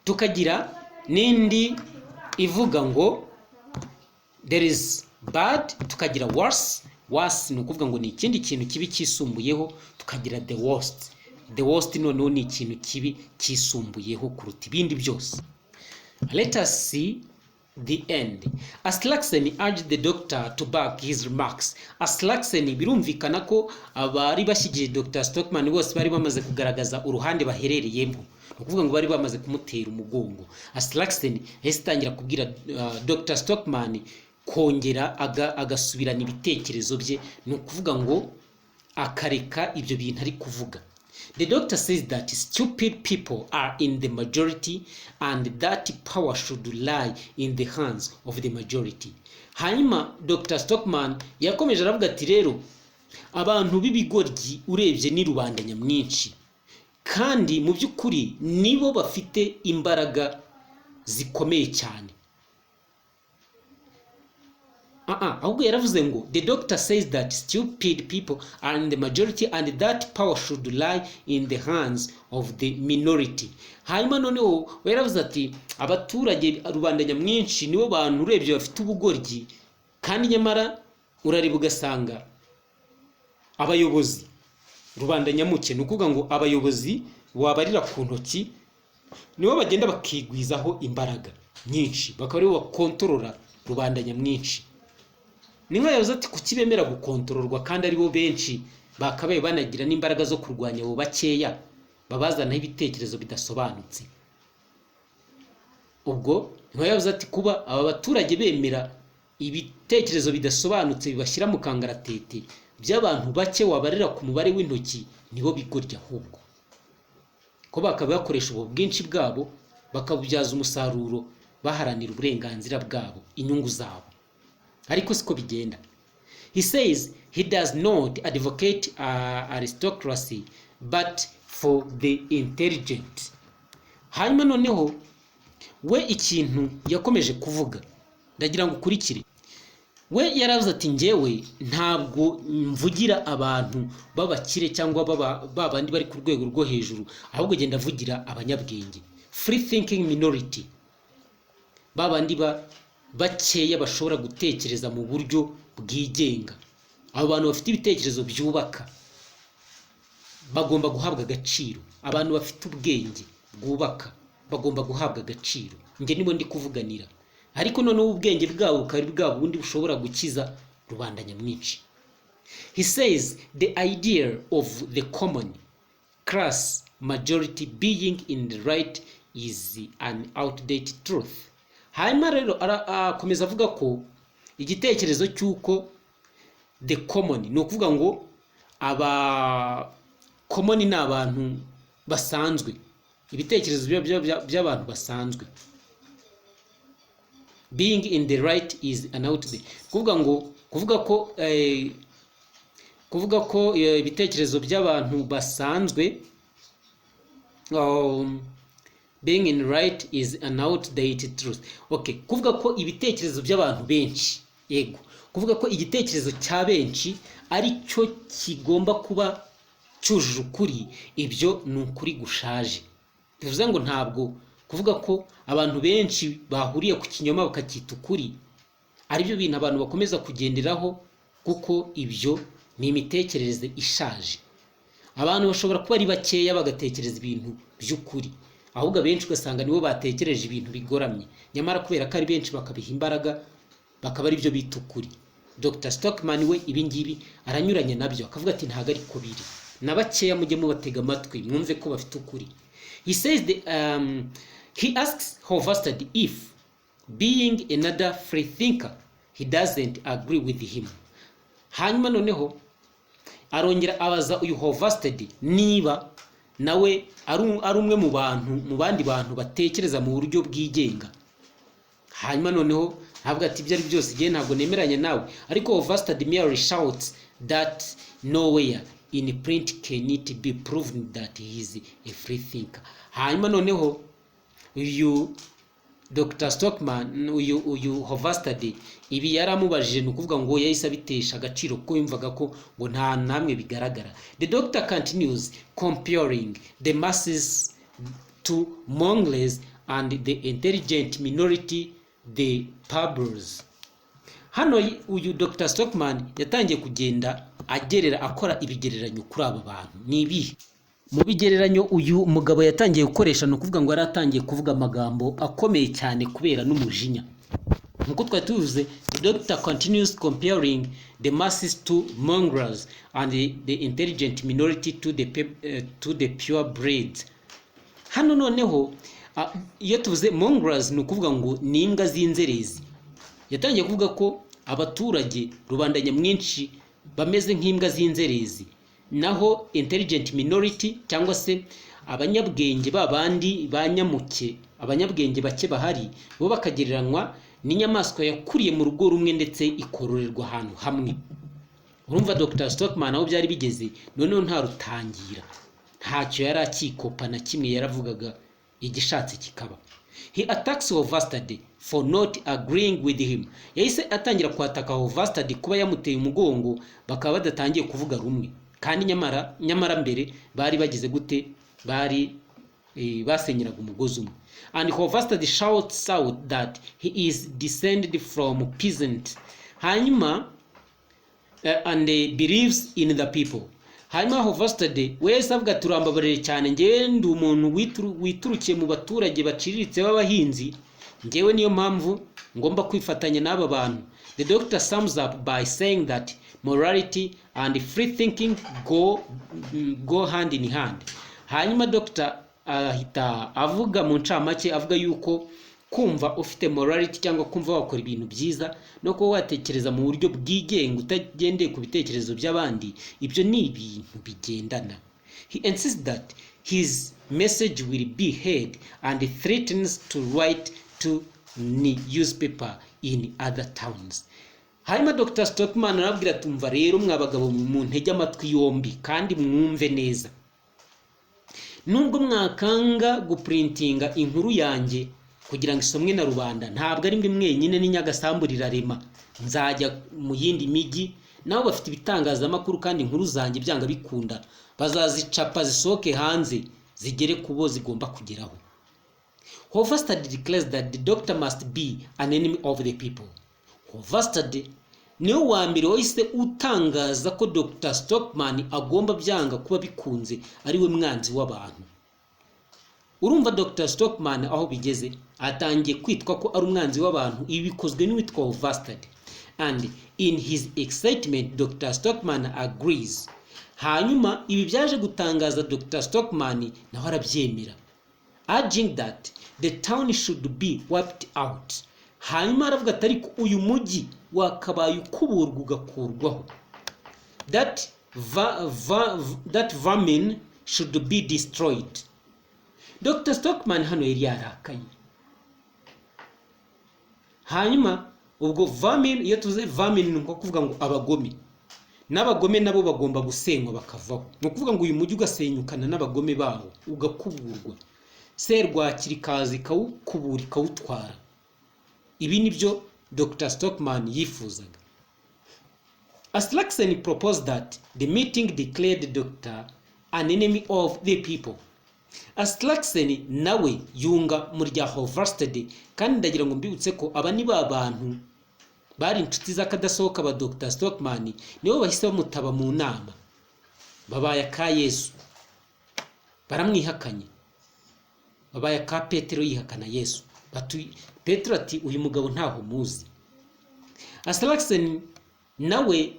tukagira n'indi ivuga ngo there is bad, tukagira worse. Worse ni ukuvuga ngo ni ikindi kintu kibi cyisumbuyeho. Tukagira the worst. The worst noneho ni ikintu kibi cyisumbuyeho kuruta ibindi byose. Let us see. The end. Aslaksen urged the doctor to back his remarks. Aslaksen, birumvikana ko abari bashyigikiye Dr. Stockman bose bari bamaze kugaragaza uruhande baherereyemo, ni ukuvuga ngo bari bamaze kumutera umugongo. Aslaksen yahise atangira kubwira Dr. Stockman kongera agasubirana ibitekerezo bye, ni ukuvuga ngo akareka ibyo bintu ari kuvuga. The doctor says that stupid people are in the majority and that power should lie in the hands of the majority. Hanyuma Dr. Stockman yakomeje aravuga ati: "Rero abantu b'ibigoryi urebye ni rubanda nyamwinshi, kandi mu by'ukuri nibo bafite imbaraga zikomeye cyane." Ahubwo yaravuze ngo the doctor says that stupid people are in the majority and that power should lie in the hands of the minority. Hanyuma noneho we yaravuze ati abaturage, rubanda nyamwinshi, nibo bantu urebye bafite ubugoryi, kandi nyamara urareba ugasanga abayobozi, rubanda nyamuke, ni ukuvuga ngo abayobozi wabarira ku ntoki, nibo bagenda bakigwizaho imbaraga nyinshi, bakaba aribo bakontorora rubanda nyamwinshi. Ni nka yavuze ati kuki bemera gukontororwa kandi aribo benshi, bakabaye banagira n'imbaraga zo kurwanya abo bakeya babazanaho ibitekerezo bidasobanutse? Ubwo niho yavuze ati kuba aba baturage bemera ibitekerezo bidasobanutse bibashyira mu kangaratete by'abantu bake wabarira ku mubare w'intoki, nibo bigoryi, ahubwo ko bakaba bakoresha ubu bwinshi bwabo bakabubyaza umusaruro, baharanira uburenganzira bwabo, inyungu zabo, ariko siko bigenda. He says he does not advocate aristocracy but for the intelligent. Hanyuma noneho we ikintu yakomeje kuvuga, ndagira ngo ukurikire. We yaravuze ati njyewe ntabwo mvugira abantu b'abakire cyangwa ba bandi bari ku rwego rwo hejuru, ahubwo genda avugira abanyabwenge, free thinking minority, ba bandi bakeya bashobora gutekereza mu buryo bwigenga. Abo bantu bafite ibitekerezo byubaka bagomba guhabwa agaciro. Abantu bafite ubwenge bwubaka bagomba guhabwa agaciro. Njye nibo ndi kuvuganira, ariko noneho ubwenge bwabo bukaba ari bwa bundi bushobora gukiza rubanda nyamwinshi. He says the idea of the common class majority being in the right is an outdated truth. Hanyuma rero akomeza avuga ko igitekerezo cy'uko the common, ni ukuvuga ngo aba common ni abantu basanzwe, ibitekerezo by'abantu basanzwe, being in the right is an outdated, kuvuga ngo kuvuga ko ibitekerezo by'abantu basanzwe being in right is an outdated truth. Okay, kuvuga ko ibitekerezo by'abantu benshi, yego, kuvuga ko igitekerezo cya benshi ari cyo kigomba kuba cyujuje ukuri, ibyo ni ukuri gushaje. Bivuze ngo ntabwo kuvuga ko abantu benshi bahuriye ku kinyoma bakacyita ukuri aribyo bintu abantu bakomeza kugenderaho, kuko ibyo ni imitekerereze ishaje. Abantu bashobora kuba ari bakeya bagatekereza ibintu by'ukuri, ahubwo abenshi ugasanga nibo batekereje ibintu bigoramye, nyamara kubera ko ari benshi bakabiha imbaraga, bakaba ari byo bita ukuri. Dr Stockman we ibi ngibi aranyuranya nabyo, akavuga ati ntabwo ariko biri, na bakeya mujye mubatega amatwi mwumve ko bafite ukuri. He asks Hovstad if, being another free thinker, he doesn't agree with him. Hanyuma noneho arongera abaza uyu Hovstad niba nawe ari umwe mu bantu, mu bandi bantu batekereza mu buryo bwigenga. Hanyuma noneho ntabwo ati ibyo ari byose igihe ntabwo nemeranya nawe, ariko Hovstad merely shouts that nowhere in print can it be proven that he is a free thinker. Hanyuma noneho uyu Dr Stockman, uyu Hovstad, ibi yaramubajije, ni ukuvuga ngo yahise abitesha agaciro kuko yumvaga ko ngo nta namwe bigaragara. The doctor continues comparing the masses to mongrels and the intelligent minority the pebbles. Hano uyu Dr Stockman yatangiye kugenda agerera, akora ibigereranyo kuri aba bantu. Ni ibihe mu bigereranyo uyu mugabo yatangiye gukoresha? Ni ukuvuga ngo yari atangiye kuvuga amagambo akomeye cyane kubera n'umujinya. Nkuko twari tubivuze, the doctor continues comparing the masses to mongrels and the intelligent minority to the pure breed. Hano noneho iyo tuvuze mongrels, ni ukuvuga ngo ni imbwa z'inzerezi. Yatangiye kuvuga ko abaturage, rubanda nyamwinshi, bameze nk'imbwa z'inzerezi, naho intelligent minority cyangwa se abanyabwenge ba bandi ba nyamuke, abanyabwenge bake bahari, bo bakagereranywa n'inyamaswa yakuriye mu rugo rumwe ndetse ikororerwa ahantu hamwe. Urumva Dr Stockman aho byari bigeze noneho, nta rutangira, ntacyo yari akikopa na kimwe, yaravugaga igishatse kikaba. He attacks Hovstad for not agreeing with him. Yahise atangira kwataka Hovstad kuba yamuteye umugongo, bakaba badatangiye kuvuga rumwe, kandi nyamara mbere bari bagize gute? Bari basenyeraga umugozi umwe. And Hovstad shouts out that he is descended from peasant hanyuma and believes in the people. Hanyuma Hovstad we yahise avuga ati: "Urambabarire cyane, ngewe ndi umuntu witurukiye mu baturage baciriritse b'abahinzi, ngewe niyo mpamvu ngomba kwifatanya n'aba bantu." The doctor sums up by saying that morality and free thinking go hand in hand. Hanyuma doctor ahita avuga mu ncamake, avuga yuko kumva ufite morality cyangwa kumva wakora ibintu byiza no kuba watekereza mu buryo bwigenga utagendeye ku bitekerezo by'abandi, ibyo ni ibintu bigendana. He insists that his message will be heard and threatens to write to newspaper in other towns. Hanyuma Dr Stockman arabwira ati: "Umva rero mwa bagabo, muntege amatwi yombi kandi mwumve neza. Nubwo mwakanga gupurintinga inkuru yanjye kugira ngo isomwe na rubanda, ntabwo ari mwe mwenyine, ni Nyagasambu rirarema. Nzajya mu yindi mijyi, nabo bafite ibitangazamakuru, kandi inkuru zanjye byanga bikunda bazazicapa zisohoke hanze, zigere ku bo zigomba kugeraho." Hovstad declares that the doctor must be an enemy of the people. Hovstad niwe wa mbere wahise utangaza ko Dr Stockman agomba byanga kuba bikunze ari we mwanzi w'abantu. Urumva Dr Stockman aho bigeze, atangiye kwitwa ko ari umwanzi w'abantu. Ibi bikozwe n'uwitwa Hovstad. And in his excitement, Dr Stockman agrees. Hanyuma ibi byaje gutangaza Dr Stockman, nawe arabyemera, urging that the town should be wiped out. Hanyuma aravuga ati: "Ariko uyu mujyi wakabaye ukuburwa, ugakurwaho, that vermin should be destroyed." Dr Stockman hano yari yarakaye. Hanyuma ubwo vermin, iyo tuvuze vermin, ni nko kuvuga ngo abagome, n'abagome nabo bagomba gusenywa bakavaho. Ni ukuvuga ngo uyu mujyi ugasenyukana n'abagome bawo, ugakuburwa, serwakira ikaza ikawukubura, ikawutwara. Ibi ni byo Dr Stockman yifuzaga. Aslaksen proposed that the meeting declared the doctor an enemy of the people. Aslaksen nawe yunga mu rya Hovstad, kandi ndagira ngo mbibutse ko aba ni ba bantu bari inshuti z'akadasohoka ba Dr Stockman, nibo bahise bamutaba mu nama, babaye aka Yesu, baramwihakanye, babaye aka Petero yihakana Yesu. Petero ati: "Uyu mugabo ntaho muzi." Aslaksen nawe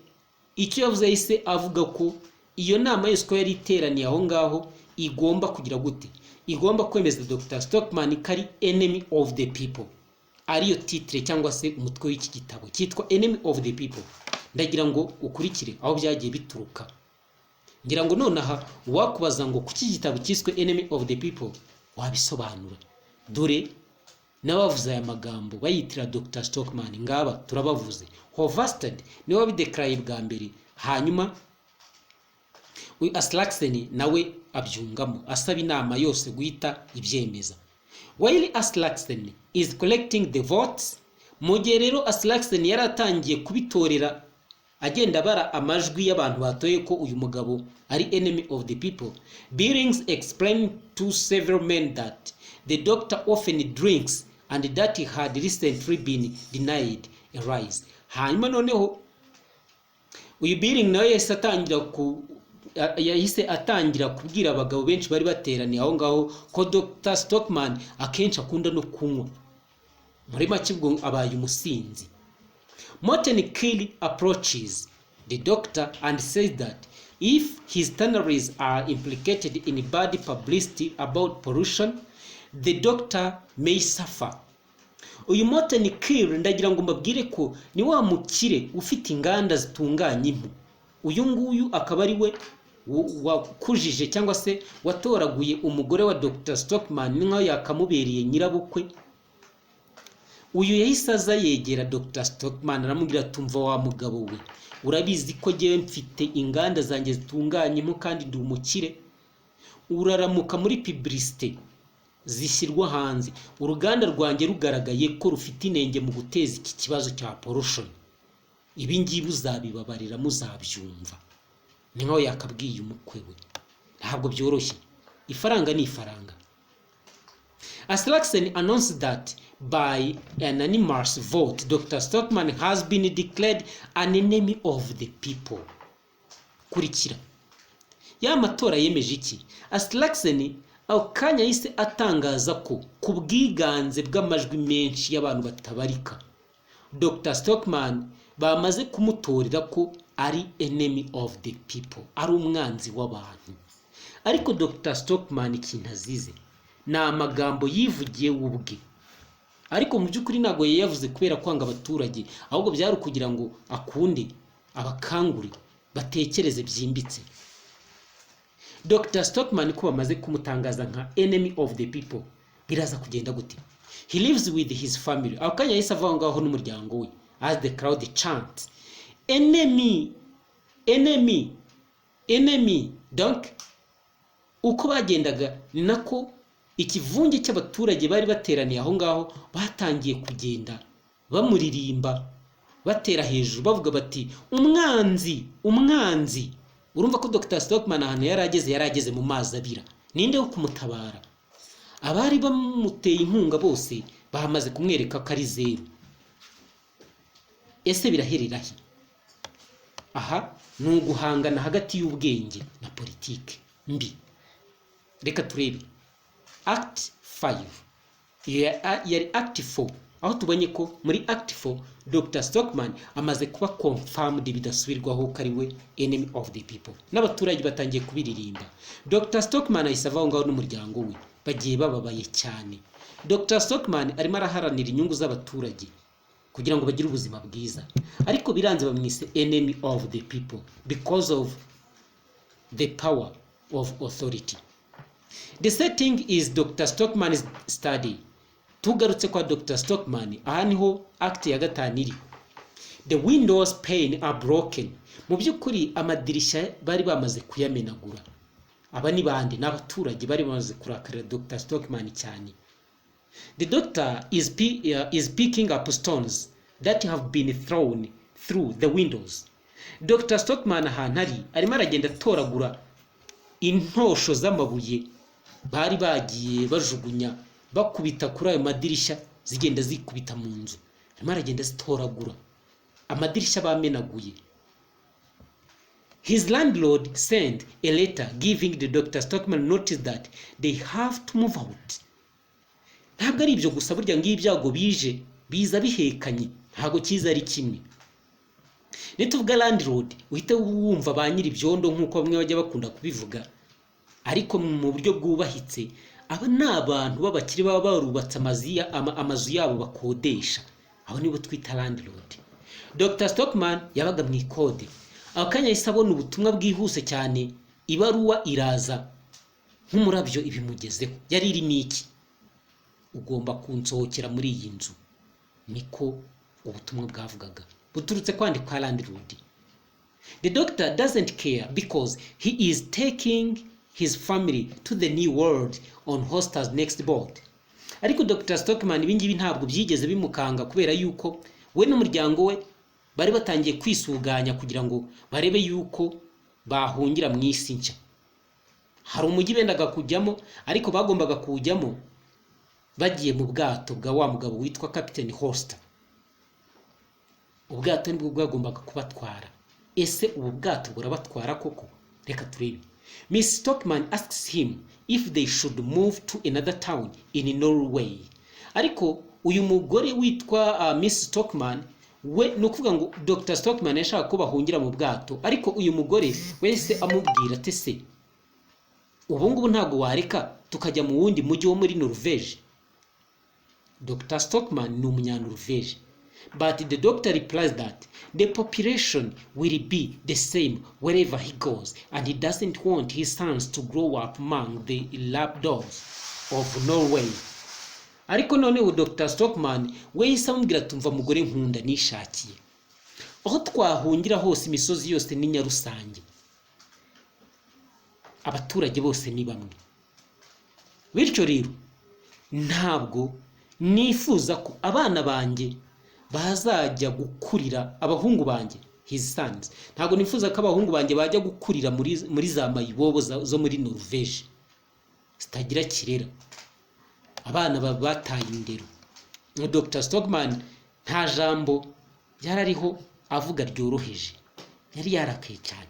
icyo yavuze, yahise avuga ko iyo nama yose uko yari iteraniye aho ngaho igomba kugira gute? Igomba kwemeza Dr Stockman ko ari enemy of the people, ariyo titre cyangwa se umutwe w'iki gitabo cyitwa Enemy of the People. Ndagira ngo ukurikire aho byagiye bituruka. Ngira ngo nonaha uwakubaza ngo kuki igitabo cyiswe Enemy of the People, wabisobanura. Dore n'abavuze aya magambo bayitira Dr Stockman, ngaba turabavuze. Hovstad niwe wabidekaraye bwa mbere, hanyuma uyu Aslaksen nawe abyungamo, asaba inama yose guhita ibyemeza. While Aslaksen is collecting the votes, mu gihe rero Aslaksen yari atangiye kubitorera, agenda abara amajwi y'abantu batoye ko uyu mugabo ari enemy of the people, Billings explained to several men that the doctor often drinks and that he had recently been denied a rise. Hanyuma noneho uyu Billing nawe yahise atangira kubwira abagabo benshi bari bateraniye aho ngaho ko Dr Stockman akenshi akunda no kunywa. Muri make ubwo abaye umusinzi. Morten Kill approaches the doctor and says that if his tanneries are implicated in bad publicity about pollution, the doctor may suffer. Uyu Morten Kill, ndagira ngo mbabwire ko ni wa mukire ufite inganda zitunganya impu. Uyu nguyu akaba ari we wakujije cyangwa se watoraguye umugore wa Dr Stockman, ni nkaho yakamubereye nyirabukwe. Uyu yahise aza yegera Dr Stockman, aramubwira: "Tumva wa mugabo we, urabizi ko ngewe mfite inganda zanjye zitunganya impu kandi ndi umukire. Uraramuka muri publicité zishyirwa hanze, uruganda rwanjye rugaragaye ko rufite inenge mu guteza iki kibazo cya pollution, ibi ngibi uzabibabarira, muzabyumva." Ni nkaho yakabwiye umukwe we. Ntabwo byoroshye, ifaranga ni ifaranga. Aslaksen announced that by an unanimous vote, Dr. Stockman has been declared an enemy of the people. Kurikira. Ya matora yemeje iki? Aslaksen ako kanya yahise atangaza ko ku bwiganze bw'amajwi menshi y'abantu batabarika, Dr. Stockman bamaze kumutorera ko ari enemy of the people, ari umwanzi w'abantu. Ariko Dr. Stockman ikintu azize ni amagambo yivugiye we ubwe, ariko mu by'ukuri ntabwo yayavuze kubera kwanga abaturage, ahubwo byari ukugira ngo akunde abakangure batekereze byimbitse. Dr Stockman ko bamaze kumutangaza nka enemy of the people, biraza kugenda gute? He lives with his family. Ako kanya yahise ava aho ngaho n'umuryango we, as the crowd chant "Enemy, enemy, enemy." Donc uko bagendaga ni nako ikivunge cy'abaturage bari bateraniye aho ngaho batangiye kugenda bamuririmba, batera hejuru, bavuga bati: "Umwanzi, umwanzi." Urumva ko Dr Stockman ahantu yari ageze, yari ageze mu mazi abira. Ninde wo kumutabara? Abari bamuteye inkunga bose bamaze kumwereka ko ari zeru. Ese biraherera he? Aha ni uguhangana hagati y'ubwenge na politike mbi. Reka turebe act 5. Iyo yari act 4, aho tubonye ko muri act 4 Dr Stockman amaze kuba confirmed bidasubirwaho ko ari we enemy of the people, n'abaturage batangiye kubiririmba. Dr Stockman ahise ava aho ngaho n'umuryango we, bagiye bababaye cyane. Dr Stockman arimo araharanira inyungu z'abaturage kugira ngo bagire ubuzima bwiza, ariko biranze, bamwise enemy of the people because of the power of authority. The setting is Dr Stockman's study. Tugarutse kwa Dr Stockman, aha niho act ya gatanu iri. The windows pane are broken. Mu by'ukuri amadirishya bari bamaze kuyamenagura. Aba ni bande? Ni abaturage bari bamaze kurakarira Dr Stockman cyane. The doctor is picking up stones that have been thrown through the windows. Dr Stockman ahantu ari, arimo aragenda atoragura intosho z'amabuye bari bagiye bajugunya, bakubita kuri ayo madirishya, zigenda zikubita mu nzu. Arimo aragenda zitoragura amadirishya bamenaguye. His landlord sent a letter giving the Dr. Stockman notice that they have to move out. Ntabwo ari ibyo gusa, burya ngiyo ibyago bije biza bihekanye, ntabwo kiza ari kimwe. Nituvuga landlord uhite wumva ba nyiri ibyondo nk'uko bamwe bajya bakunda kubivuga, ariko mu buryo bwubahitse aba ni abantu b'abakire baba barubatse amazu yabo bakodesha. Abo nibo twita landlord. Dr Stockman yabaga mu ikode. Ako kanya yahise abona ubutumwa bwihuse cyane, ibaruwa iraza nk'umurabyo ibimugezeho. Yari irimo iki? "Ugomba kunsohokera muri iyi nzu," niko ubutumwa bwavugaga, buturutse kwandi kwa landlord. The doctor doesn't care because he is taking his family to the new world on Horster's next boat. Ariko Dr Stockman ibingibi ntabwo byigeze bimukanga, kubera yuko we n'umuryango we bari batangiye kwisuganya kugira ngo barebe yuko bahungira mu isi nshya. Hari umujyi bendaga kujyamo, ariko bagombaga kuwujyamo bagiye mu bwato bwa wa mugabo witwa Captain Horster. Ubwato nibwo bwagombaga kubatwara. Ese ubu bwato burabatwara koko? Reka turebe. Miss Stockman asks him if they should move to another town in Norway. Ariko Uyu mugore witwa Miss Stockman we, ni ukuvuga ngo Dr Stockman yashaka ko bahungira mu bwato, ariko uyu mugore wese amubwira ati: "Se ubu ngubu ntabwo wareka tukajya mu wundi mujyi wo muri Norvège?" Dr Stockman ni umunyanorvège. But the doctor replies that the population will be the same wherever he goes, and he doesn't want his sons to grow up among the lapdogs of Norway. Ariko noneho Dr Stockman we yahise amubwira ati: "Umva mugore nkunda nishakiye, aho twahungira hose, imisozi yose ni nyarusange, abaturage bose ni bamwe. Bityo rero ntabwo nifuza ko abana banjye bazajya gukurira, abahungu banjye, his sons, ntabwo nifuza ko abahungu banjye bajya gukurira muri za mayibobo zo muri Norvège zitagira kirera, abana bataye indero." Dr Stockman nta jambo yari ariho avuga ryoroheje, yari yarakaye cyane.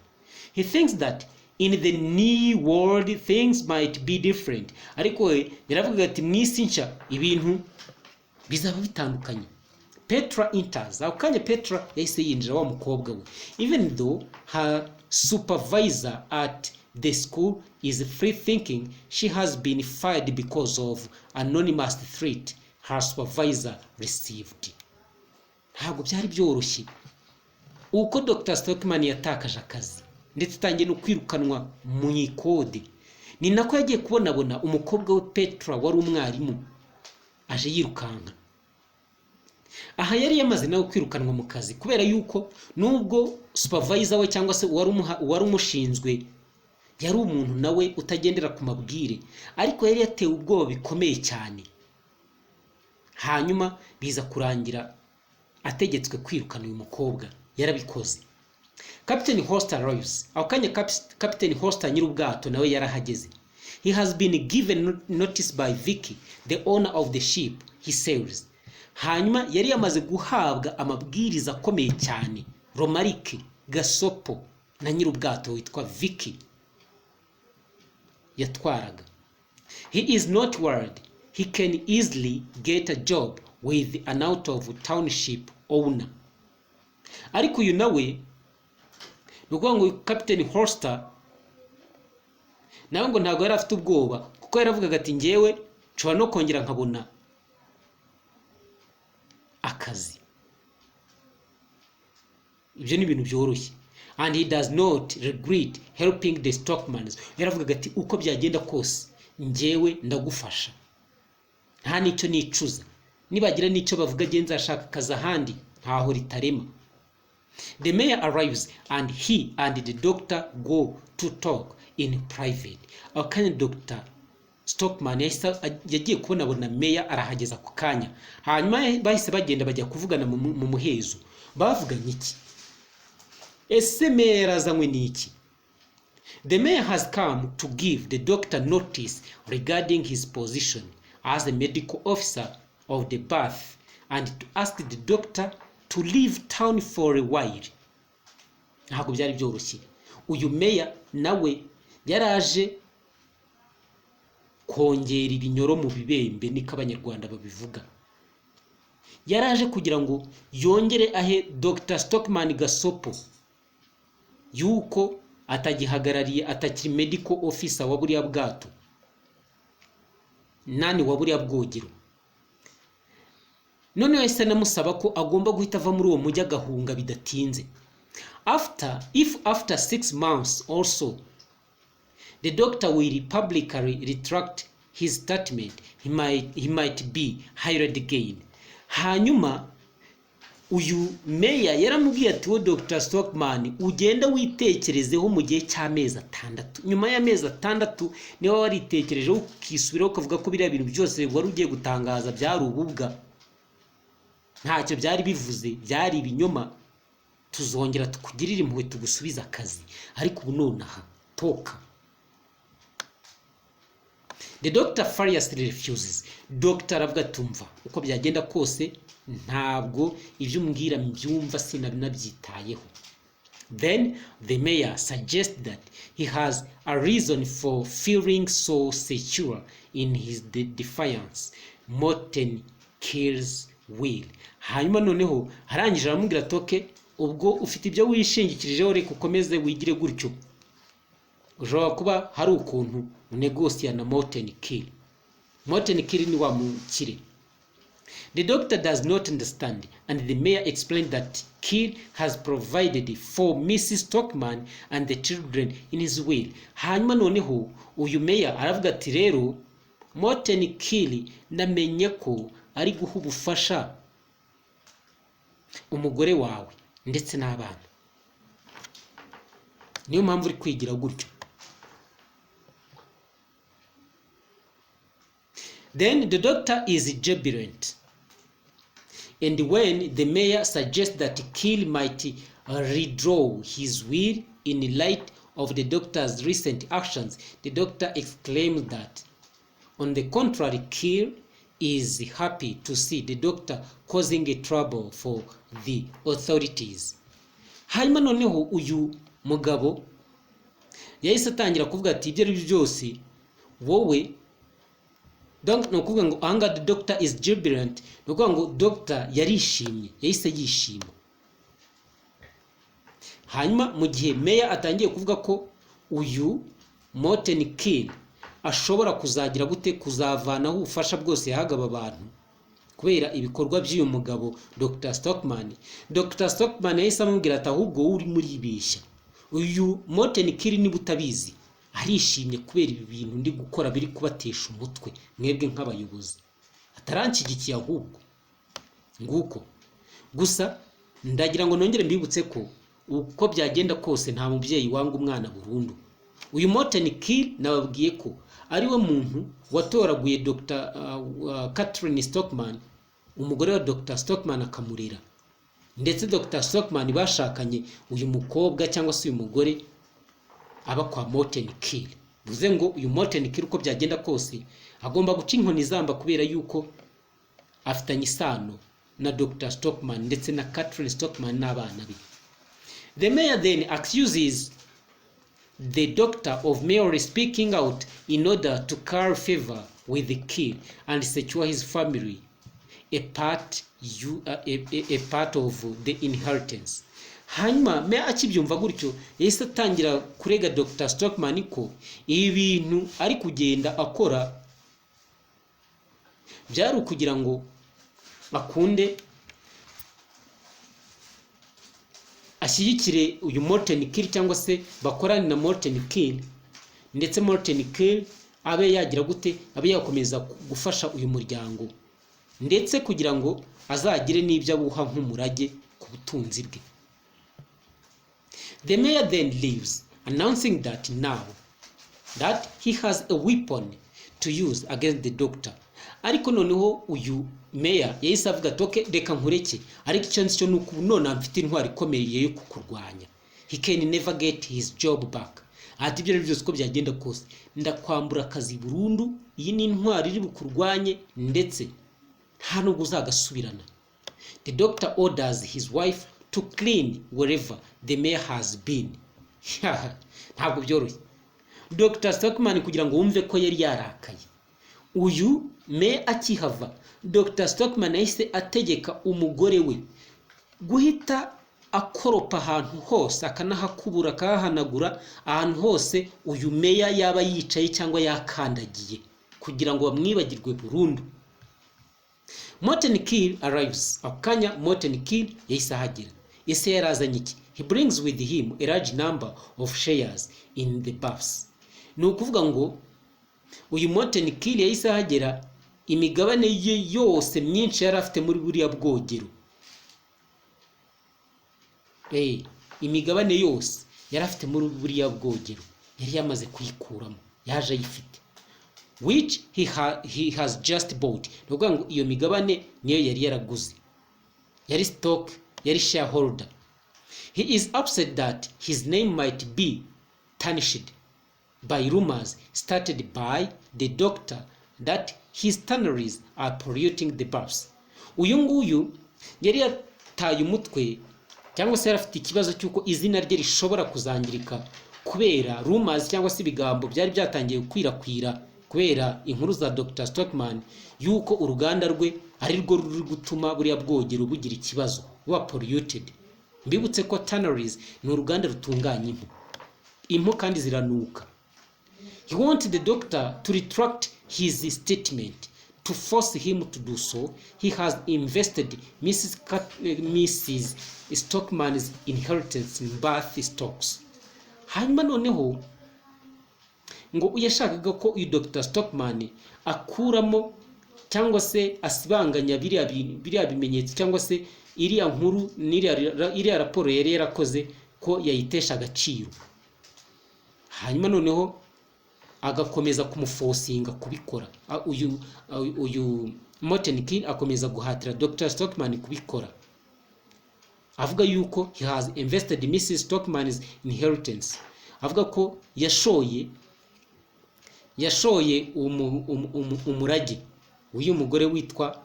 He thinks that in the new world things might be different. Ariko we yaravuga ati mu isi nshya ibintu bizaba bitandukanye. Petra enters. Ako kanya Petra yahise yinjira, wa mukobwa we. Even though her supervisor at the school is free thinking, she has been fired because of anonymous threat her supervisor received. Ntabwo byari byoroshye uko Dr Stockman yatakaje akazi, ndetse atangiye no kwirukanwa mu ikode, ni nako yagiye kubonabona umukobwa we Petra wari umwarimu aje yirukanka. Aha yari yamaze nawe kwirukanwa mu kazi, kubera yuko nubwo supervisor we cyangwa se uwari umushinzwe yari umuntu nawe utagendera ku mabwire, ariko yari yatewe ubwoba bikomeye cyane, hanyuma biza kurangira ategetswe kwirukana uyu mukobwa. Yarabikoze. Captain Horster arrives. Ako kanya Captain Horster, nyir'ubwato, nawe yarahageze. He has been given notice by Vicky, the owner of the ship he sails. Hanyuma yari yamaze guhabwa amabwiriza akomeye cyane, Romaric gasopo, na nyir'ubwato witwa Vicky yatwaraga. He is not worried. He can easily get a job with an out of town ship owner. Ariko uyu nawe, ni ukuvuga ngo Captain Horster nawe ngo ntabwo yari afite ubwoba, kuko yaravugaga ati: "Ngewe nshobora no kongera nkabona akazi, ibyo ni ibintu byoroshye." And he does not regret helping the Stockmans. Yaravugaga ati: "Uko byagenda kose ngewe ndagufasha, nta n'icyo nicuza. Nibagira n'icyo bavuga, nge nzashaka akazi ahandi, ntaho ritarema." The mayor arrives and he and the doctor go to talk in private. Ako kanya Dr Stockman yahise yagiye kubonabona meya arahageza ako kanya, hanyuma bahise bagenda bajya kuvugana mu muhezo. Bavuganye iki? Ese meya yarazanywe n'iki? The mayor has come to give the doctor notice regarding his position as a medical officer of the bath and to ask the doctor to leave town for a while. Ntabwo byari byoroshye. Uyu meya nawe yaraje kongera ibinyoro mu bibembe, niko Abanyarwanda babivuga. Yaraje kugira ngo yongere ahe Dr Stockman gasopo yuko atagihagarariye, atakiri medical officer wa buriya bwato nani, wa buriya bwogero. Noneho yahise anamusaba ko agomba guhita ava muri uwo mujyi agahunga bidatinze. After if after 6 months also the doctor will publicly retract his statement, he might be hired again. Hanyuma uyu meya yaramubwiye ati: "Wo Dr Stockman, ugenda witekerezeho mu gihe cy'amezi 6. Nyuma y'amezi 6, niba waritekerejeho ukisubiraho, ukavuga ko biriya bintu byose wari ugiye gutangaza byari ububwa, ntacyo byari bivuze, byari ibinyoma, tuzongera tukugirire impuhwe tugusubize akazi. Ariko ubu nonaha toka." The doctor furiously refuses. Doctor aravuga ati: "Umva, uko byagenda kose ntabwo ibyo umbwira mbyumva, sinabinabyitayeho." Then the mayor suggests that he has a reason for feeling so secure in his defiance. Morten Kill's will. Hanyuma noneho arangije aramubwira ati: "Okay, ubwo ufite ibyo wishingikirijeho, reka ukomeze wigire gutyo, ushobora kuba hari ukuntu unegosiya na Morten Kill." Morten Kill ni wa mukire. The doctor does not understand, and the mayor explained that Kill has provided for Mrs. Stockman and the children in his will. Hanyuma noneho uyu meya aravuga ati: "Rero Morten Kill namenye ko ari guha ubufasha umugore wawe ndetse n'abana, niyo mpamvu uri kwigira gutyo." Then the doctor is jubilant. And when the mayor suggests that Kill might redraw his will in light of the doctor's recent actions, the doctor exclaims that, on the contrary, Kill is happy to see the doctor causing a trouble for the authorities. Hanyuma noneho uyu mugabo yahise atangira kuvuga ati: "Ibyo ari byo byose wowe." Donc ni ukuvuga ngo ahangaha the doctor is jubilant, ni ukuvuga ngo doctor yarishimye, yahise yishima. Hanyuma mu gihe meya atangiye kuvuga ko uyu Morten Kill ashobora kuzagira gute, kuzavanaho ubufasha bwose yahaga aba bantu kubera ibikorwa by'uyu mugabo Dr Stockman, Dr Stockman yahise amubwira ati: "Ahubwo wowe urimo uribeshya, uyu Morten Kill niba utabizi arishimye kubera ibi bintu ndi gukora biri kubatesha umutwe mwebwe nk'abayobozi, ataranshyigikiye ahubwo." Nguko gusa ndagira ngo nongere mbibutse ko uko byagenda kose nta mubyeyi wanga umwana burundu. Uyu Morten Kill nababwiye ko ari we muntu watoraguye Dr Catherine Stockman, umugore wa Dr Stockman, akamurera. Ndetse Dr Stockman bashakanye uyu mukobwa cyangwa se uyu mugore aba kwa Morten Kill. Bivuze ngo uyu Morten Kill uko byagenda kose agomba guca inkoni izamba, kubera yuko afitanye isano na Dr Stockman ndetse na Catherine Stockman n'abana be. The mayor then accuses the doctor of merely speaking out in order to curry favor with the Kill and secure his family a part of the inheritance. Hanyuma meya akibyumva gutyo yahise atangira kurega Dr Stockman ko ibi bintu ari kugenda akora byari ukugira ngo akunde ashyigikire uyu Morten Kill cyangwa se bakorane na Morten Kill, ndetse Morten Kill abe yagira gute, abe yakomeza gufasha uyu muryango, ndetse kugira ngo azagire n'ibyo awuha nk'umurage ku butunzi bwe. The mayor then leaves, announcing that now that he has a weapon to use against the doctor. Ariko noneho uyu meya yahise avuga ati: "Okay, reka nkureke, ariko icyo nzi cyo ni uko ubu none mfite intwaro ikomeye yo kukurwanya. He can never get his job back." Ati: "Ibyo ari byo byose, uko byagenda kose ndakwambura akazi burundu. Iyi ni intwaro iri bukurwanye, ndetse nta nubwo uzagasubirana." The doctor orders his wife to clean wherever the mayor has been. Ntabwo byoroshye. Dr Stockman, kugira ngo wumve ko yari yarakaye, uyu meya akihava, Dr Stockman yahise ategeka umugore we guhita akoropa ahantu hose, akanahakubura, akahahanagura, ahantu hose uyu meya yaba yicaye cyangwa yakandagiye, kugira ngo bamwibagirwe burundu. Morten Kill arrives. Ako kanya Morten Kill yahise ahagera. Ese yarazanye iki? He brings with him a large number of shares in the baths. Ni ukuvuga ngo uyu Morten Kill yahise ahagera, imigabane ye yose myinshi yari afite muri buriya bwogero, imigabane yose yari afite muri buriya bwogero yari yamaze kuyikuramo, yaje ayifite, which he has just bought. Ni ukuvuga ngo iyo migabane niyo yari yaraguze, yari stock, yari shareholder. He is upset that his name might be tarnished by rumors started by the doctor that his tanneries are polluting the baths. Uyu nguyu yari yataye umutwe cyangwa se yari afite ikibazo cy'uko izina rye rishobora kuzangirika kubera rumors cyangwa se ibigambo byari byatangiye gukwirakwira ku Kubera inkuru za Dr Stockman yuko uruganda rwe ari rwo ruri gutuma buriya bwogero bugira ikibazo, buba polluted. Mbibutse ko tanneries ni uruganda rutunganya impu, impu kandi ziranuka. He wanted the doctor to retract his statement. To force him to do so, he has invested Mrs. Stockman's inheritance in bath stocks. Hanyuma noneho ngo yashakaga ko uyu Dr Stockman akuramo cyangwa se asibanganya biriya bimenyetso cyangwa se iriya nkuru n'iriya iriya raporo yari yarakoze, ko yayitesha agaciro, hanyuma noneho agakomeza kumuforcinga kubikora. Uyu Morten Kill akomeza guhatira Dr Stockman kubikora, avuga yuko he has invested Mrs Stockman's inheritance, avuga ko yashoye umurage w'uyu mugore witwa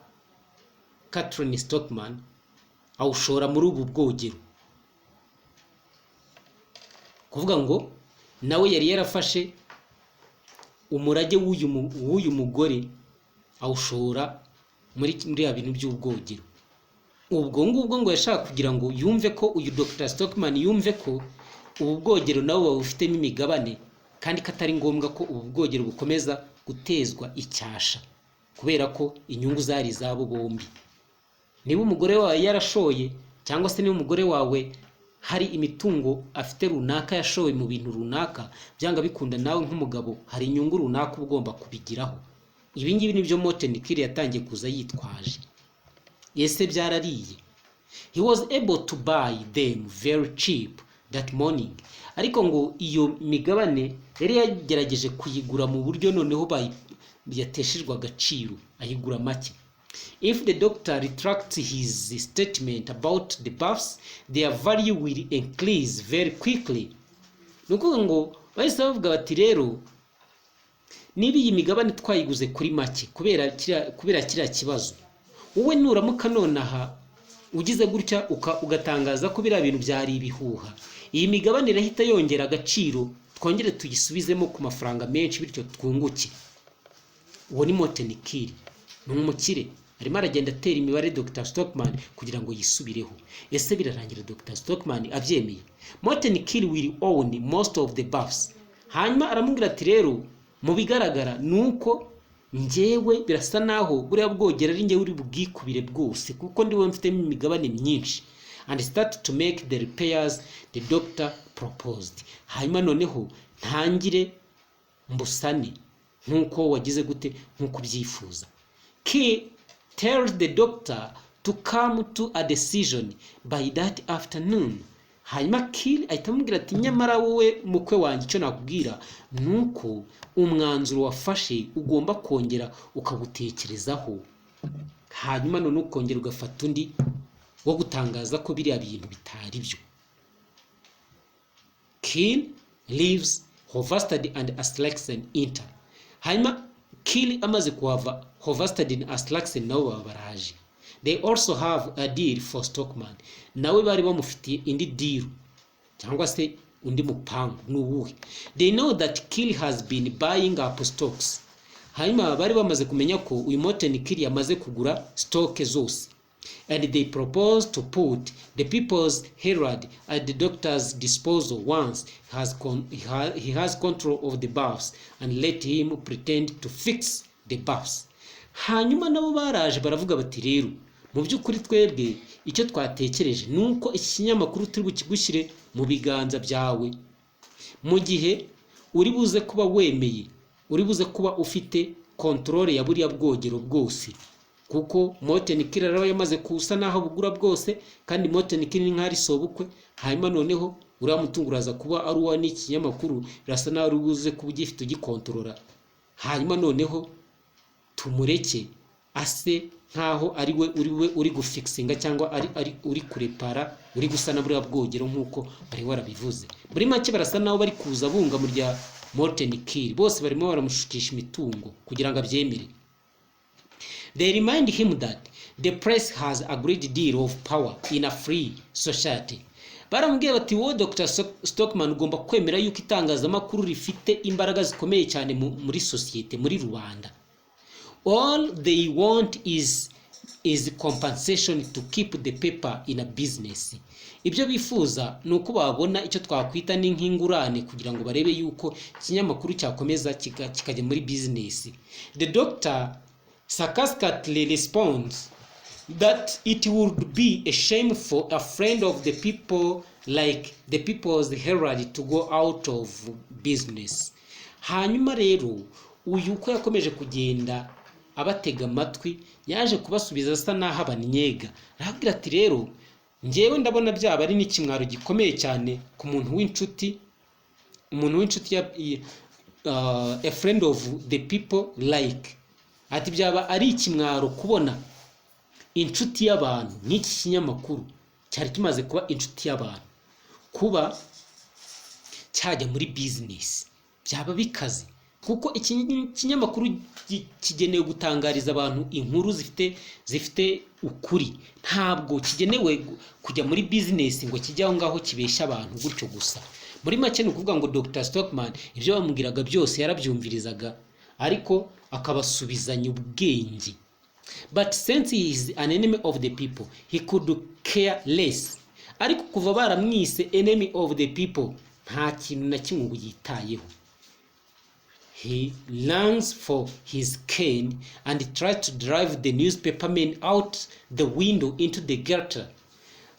Catherine Stockman, awushora muri ubu bwogero. Kuvuga ngo nawe yari yarafashe umurage w'uyu mugore, awushora muri biriya bintu by'ubwogero. Ubwo ngubwo ngo yashaka kugira ngo yumve ko uyu Dr Stockman yumve ko ubu bwogero nabo babufitemo imigabane, kandi ko atari ngombwa ko ubu bwogero bukomeza gutezwa icyasha, kubera ko inyungu zari izabo bombi. Niba umugore wawe yarashoye, cyangwa se niba umugore wawe hari imitungo afite runaka yashowe mu bintu runaka, byanga bikunda nawe nk'umugabo hari inyungu runaka uba ugomba kubigiraho. Ibi ngibi nibyo Morten Kill yatangiye kuza yitwaje. Ese byarariye? He was able to buy them very cheap that morning. Ariko ngo iyo migabane yari yagerageje kuyigura mu buryo noneho yateshejwe agaciro, ayigura make. If the doctor retracts his statement about the baths, their value will increase very quickly. Ni ukuvuga ngo bahise bavuga bati: "Rero niba iyi migabane twayiguze kuri make kubera kiriya kibazo, wowe nuramuka nonaha ugize gutya ugatangaza ko biriya bintu byari ibihuha, iyi migabane irahita yongera agaciro, twongere tuyisubizemo ku mafaranga menshi, bityo twunguke." Uwo ni Morten Kill, ni umukire, arimo aragenda atera imibare Dr Stockman kugira ngo yisubireho. Ese birarangira Dr Stockman abyemeye? Morten Kill will own most of the baths. Hanyuma aramubwira ati: "Rero mu bigaragara ni uko njyewe birasa naho buriya bwogero ari njyewe uri bwikubire bwose, kuko ndiwe mfitemo imigabane myinshi, and start to make the repairs the doctor proposed. Hanyuma noneho ntangire mbusane nk'uko wagize gute, nk'uko ubyifuza." Kill tells the doctor to come to a decision by that afternoon. Hanyuma Kill ahita amubwira ati: "Nyamara wowe mukwe wanjye, icyo nakubwira ni uko umwanzuro wafashe ugomba kongera ukawutekerezaho, hanyuma none ukongera ugafata undi wo gutangaza ko biriya bintu bitari byo." Kill leaves. Hovstad and Aslaksen enter. Hanyuma Kill amaze kuhava, Hovstad na Aslaksen nabo baba baraje. They also have a deal for Stockman. Nawe bari bamufitiye indi deal cyangwa se undi mupangu. Ni uwuhe? They know that Kill has been buying up stocks. Hanyuma bari bamaze kumenya ko uyu Morten Kill yamaze kugura stock zose. And they propose to put the People's Herald at the doctor's disposal once he has control of the baths, and let him pretend to fix the baths. Hanyuma nabo baraje baravuga bati: "Rero mu by'ukuri twebwe icyo twatekereje ni uko iki kinyamakuru turi bukigushyire mu biganza byawe mu gihe uri buze kuba wemeye, uri buze kuba ufite control ya buriya bwogero bwose, kuko Morten Kill araba yamaze kusa n'aho bugura bwose, kandi Morten Kill ni nk'aho ari sobukwe. Hanyuma noneho uriya mutungo uraza kuba ari uwa n'iki kinyamakuru, birasa n'aho uri buze kuba ugifite, ugikontorora. Hanyuma noneho tumureke ase nkaho ari we uri gufixinga cyangwa ari uri kurepara, uri gusana buriya bwogero nk'uko bari warabivuze." Muri make barasa naho bari kuza bunga mu rya Morten Kill. Bose barimo baramushukisha imitungo kugira ngo abyemere. They remind him that the press has a great deal of power in a free society. Baramubwiye bati: "Wowe Dr Stockman, ugomba kwemera yuko itangazamakuru rifite imbaraga zikomeye cyane muri sosiyete, muri rubanda. All they want is compensation to keep the paper in a business." Ibyo bifuza ni uko babona icyo twakwita ni nk'ingurane kugira ngo barebe yuko ikinyamakuru cyakomeza kikajya muri business. The doctor sarcastically responds that it would be a shame for a friend of the people like the People's Herald to go out of business. Hanyuma rero uyu uko yakomeje kugenda abatega amatwi, yaje kubasubiza asa n'aho abannyega. Arababwira ati: "Rero njyewe ndabona byaba ari n'ikimwaro gikomeye cyane ku muntu w'inshuti, umuntu w'inshuti ya a friend of the people like." Ati: "Byaba ari ikimwaro kubona inshuti y'abantu nk'iki kinyamakuru cyari kimaze kuba inshuti y'abantu kuba cyajya muri business. Byaba bikaze, kuko iki kinyamakuru kigenewe gutangariza abantu inkuru zifite ukuri. Ntabwo kigenewe kujya muri business ngo kijye aho ngaho kibeshya abantu gutyo gusa." Muri make ni ukuvuga ngo Dr Stockman ibyo bamubwiraga byose yarabyumvirizaga, ariko akabasubizanya ubwenge. But since he is an enemy of the people, he could care less. Ariko kuva baramwise enemy of the people, nta kintu na kimwe ubu yitayeho. He runs for his cane and tries to drive the newspapermen out the window into the gutter.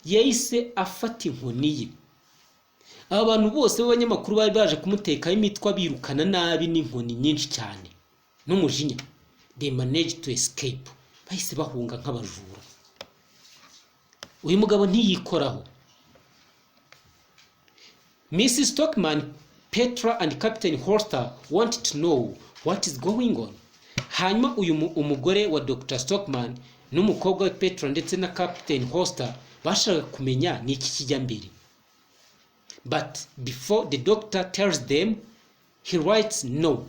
Yahise afata inkoni ye. Aba bantu bose b'abanyamakuru bari baje kumutekaho imitwe, birukana nabi n'inkoni nyinshi cyane n'umujinya. They managed to escape. Bahise bahunga nk'abajura. Uyu mugabo ntiyikoraho. Mrs. Stockman, Petra and Captain Horster want to know what is going on. Hanyuma uyu umugore wa Dr. Stockman n'umukobwa we Petra ndetse na Captain Horster bashakaga kumenya ni iki kijya mbere. But before the doctor tells them, he writes "no".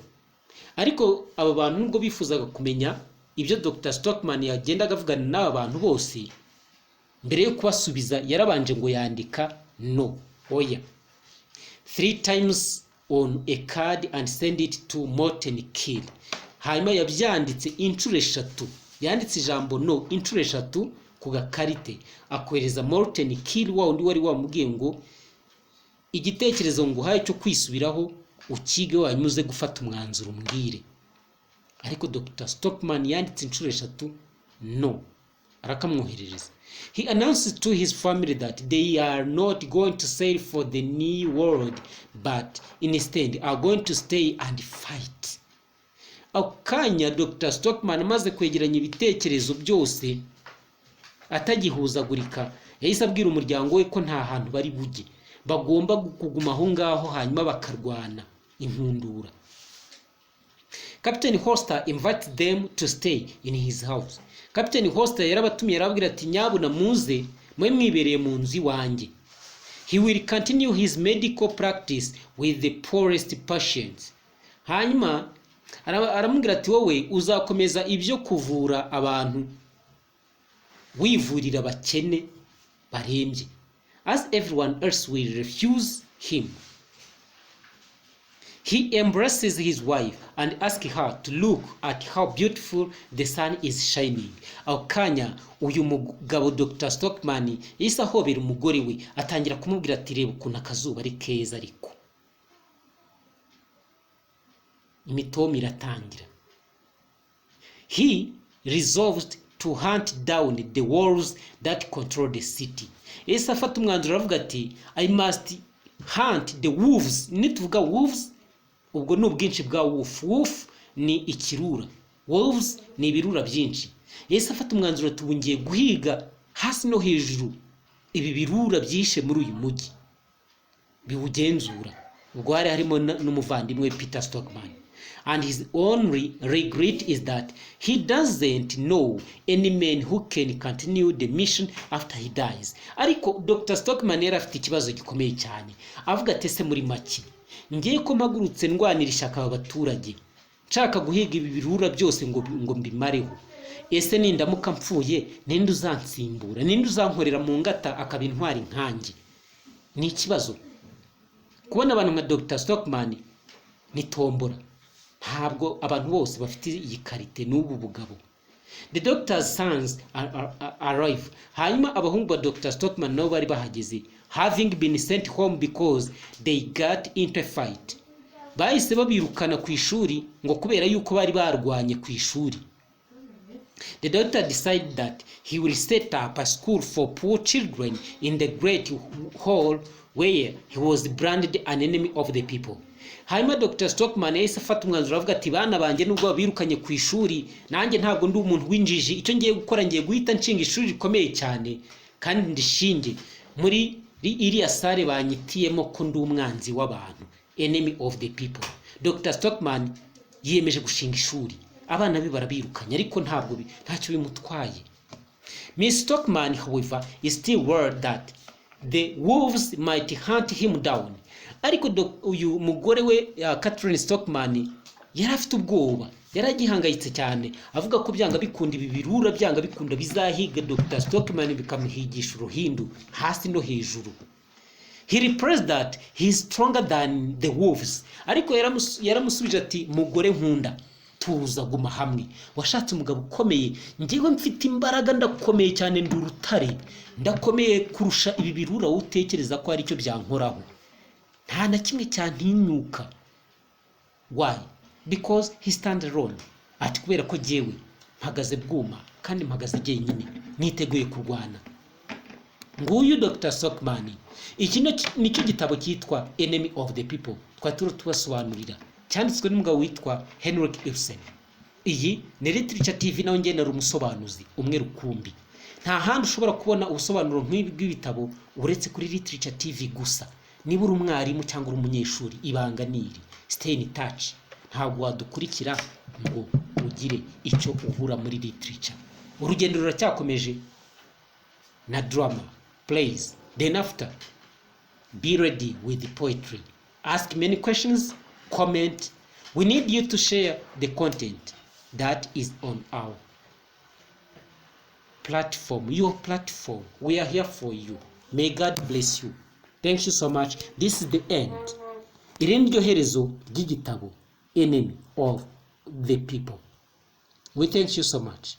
Ariko aba bantu nubwo bifuzaga kumenya ibyo Dr. Stockman yagendaga avugana n'aba bantu bose, mbere yo kubasubiza yarabanje ngo yandika "no", oya, three times on a card and send it to Morten Kill. Hanyuma yabyanditse inshuro eshatu, yanditse ijambo "no" inshuro eshatu ku gakarite, akohereza Morten Kill, wa wundi wari wamubwiye ngo: "Igitekerezo nguhaye cyo kwisubiraho ukige, wanyuma uze gufata umwanzuro umbwire." Ariko Dr. Stockman yanditse inshuro eshatu "no", arakamwoherereza. He announced to his family that they are not going to sail for the new world, but instead are going to stay and fight. Ako kanya Dr. Stockman amaze kwegeranya ibitekerezo byose, atagihuzagurika, yahise abwira umuryango we ko nta hantu bari bujye, bagomba kuguma aho ngaho hanyuma bakarwana inkundura. Captain Horster invited them to stay in his house. Captain Horster yarabatumiye, arababwira ati: "Nyabuna muze mube mwibereye mu nzu iwanjye." He will continue his medical practice with the poorest patients. Hanyuma aramubwira ati: "Wowe uzakomeza ibyo kuvura abantu, wivurira abakene barembye." As everyone else will refuse him. He embraces his wife and asks her to look at how beautiful the sun is shining. Ako kanya uyu mugabo Dr. Stockman yahise ahobera umugore we, atangira kumubwira ati: "Reba ukuntu akazuba ari keza." Ariko imitoma iratangira. He resolved to hunt down the wolves that control the city. Yahise afata umwanzuro, aravuga ati: "I must hunt the wolves." Nituvuga wolves, ubwo ni ubwinshi bwa wolf. Wolf ni ikirura, wolves ni ibirura byinshi. Yahise afata umwanzuro ati: "Ubu ngiye guhiga hasi no hejuru ibi birura byishe muri uyu mujyi biwugenzura." Ubwo hari harimo n'umuvandimwe Peter Stockman. And his only regret is that he doesn't know any man who can continue the mission after he dies. Ariko Dr. Stockman yari afite ikibazo gikomeye cyane, avuga ati: "Ese muri make ngiye ko mpagurutse ndwanira ishyaka aba baturage, nshaka guhiga ibi birura byose ngo mbimareho, ese nindamuka mpfuye ninde uzansimbura? Ninde uzankorera mu ngata akaba intwari nkanjye?" Ni ikibazo kubona abantu nka Dr Stockman. Ni tombora, ntabwo abantu bose bafite iyi qualité n'ubu bugabo. The doctor's sons arrive. Hanyuma abahungu ba Dr Stockman nabo bari bahageze, having been sent home because they got into a fight. Bahise babirukana ku ishuri ngo kubera yuko bari barwanye ku ishuri. The doctor decided that he will set up a school for poor children in the great hall where he was branded an enemy of the people. Hanyuma Dr Stockman yahise afata umwanzuro, avuga ati: "Bana banjye, nubwo babirukanye ku ishuri, nanjye ntabwo ndi umuntu w'injiji. Icyo ngiye gukora, ngiye guhita nshinga ishuri rikomeye cyane kandi ndishinge muri iriya salle banyitiyemo ko ndi umwanzi w'abantu, enemy of the people." Dr Stockman yiyemeje gushinga ishuri. Abana be barabirukanye, ariko ntabwo ntacyo bimutwaye. Miss Stockman, however, is still worried that the wolves might hunt him down. Ariko uyu mugore we, Catherine Stockman, yari afite ubwoba, yari agihangayitse cyane, avuga ko byanga bikunda ibi birura byanga bikunda bizahiga Dr Stockman, bikamuhigisha uruhindu hasi no hejuru. He replies that he is stronger than the wolves. Ariko yaramusubije ati: "Mugore nkunda, tuza, guma hamwe, washatse umugabo ukomeye. Njyewe mfite imbaraga, ndakomeye cyane, ndi urutare, ndakomeye kurusha ibi birura wowe utekereza ko aricyo byankoraho. Nta na kimwe cyantinyuka." Why? Because he stand alone. Ati: "Kubera ko jyewe mpagaze bwuma kandi mpagaze jyenyine, niteguye kurwana." Nguyu Dr Stockman. Iki nicyo gitabo cyitwa Enemy of the People twari turi tubasobanurira, cyanditswe n'umugabo witwa Henrik Ibsen. Iyi ni Literature TV, nawe ngenera umusobanuzi umwe rukumbi. Nta handi ushobora kubona ubusobanuro nk'ibi bw'ibitabo uretse kuri Literature TV gusa. Niba uri umwarimu cyangwa uri umunyeshuri, ibanga ni iri: stay in touch. Ntabwo wadukurikira ngo ugire icyo ubura muri literature. Urugendo ruracyakomeje na drama, plays, then after be ready with the poetry. Ask many questions, comment. We need you to share the content that is on our platform, your platform. We are here for you. May God bless you. Thank you so much. This is the end. Iri ni ryo herezo ry'igitabo Enemy of the People. We thank you so much.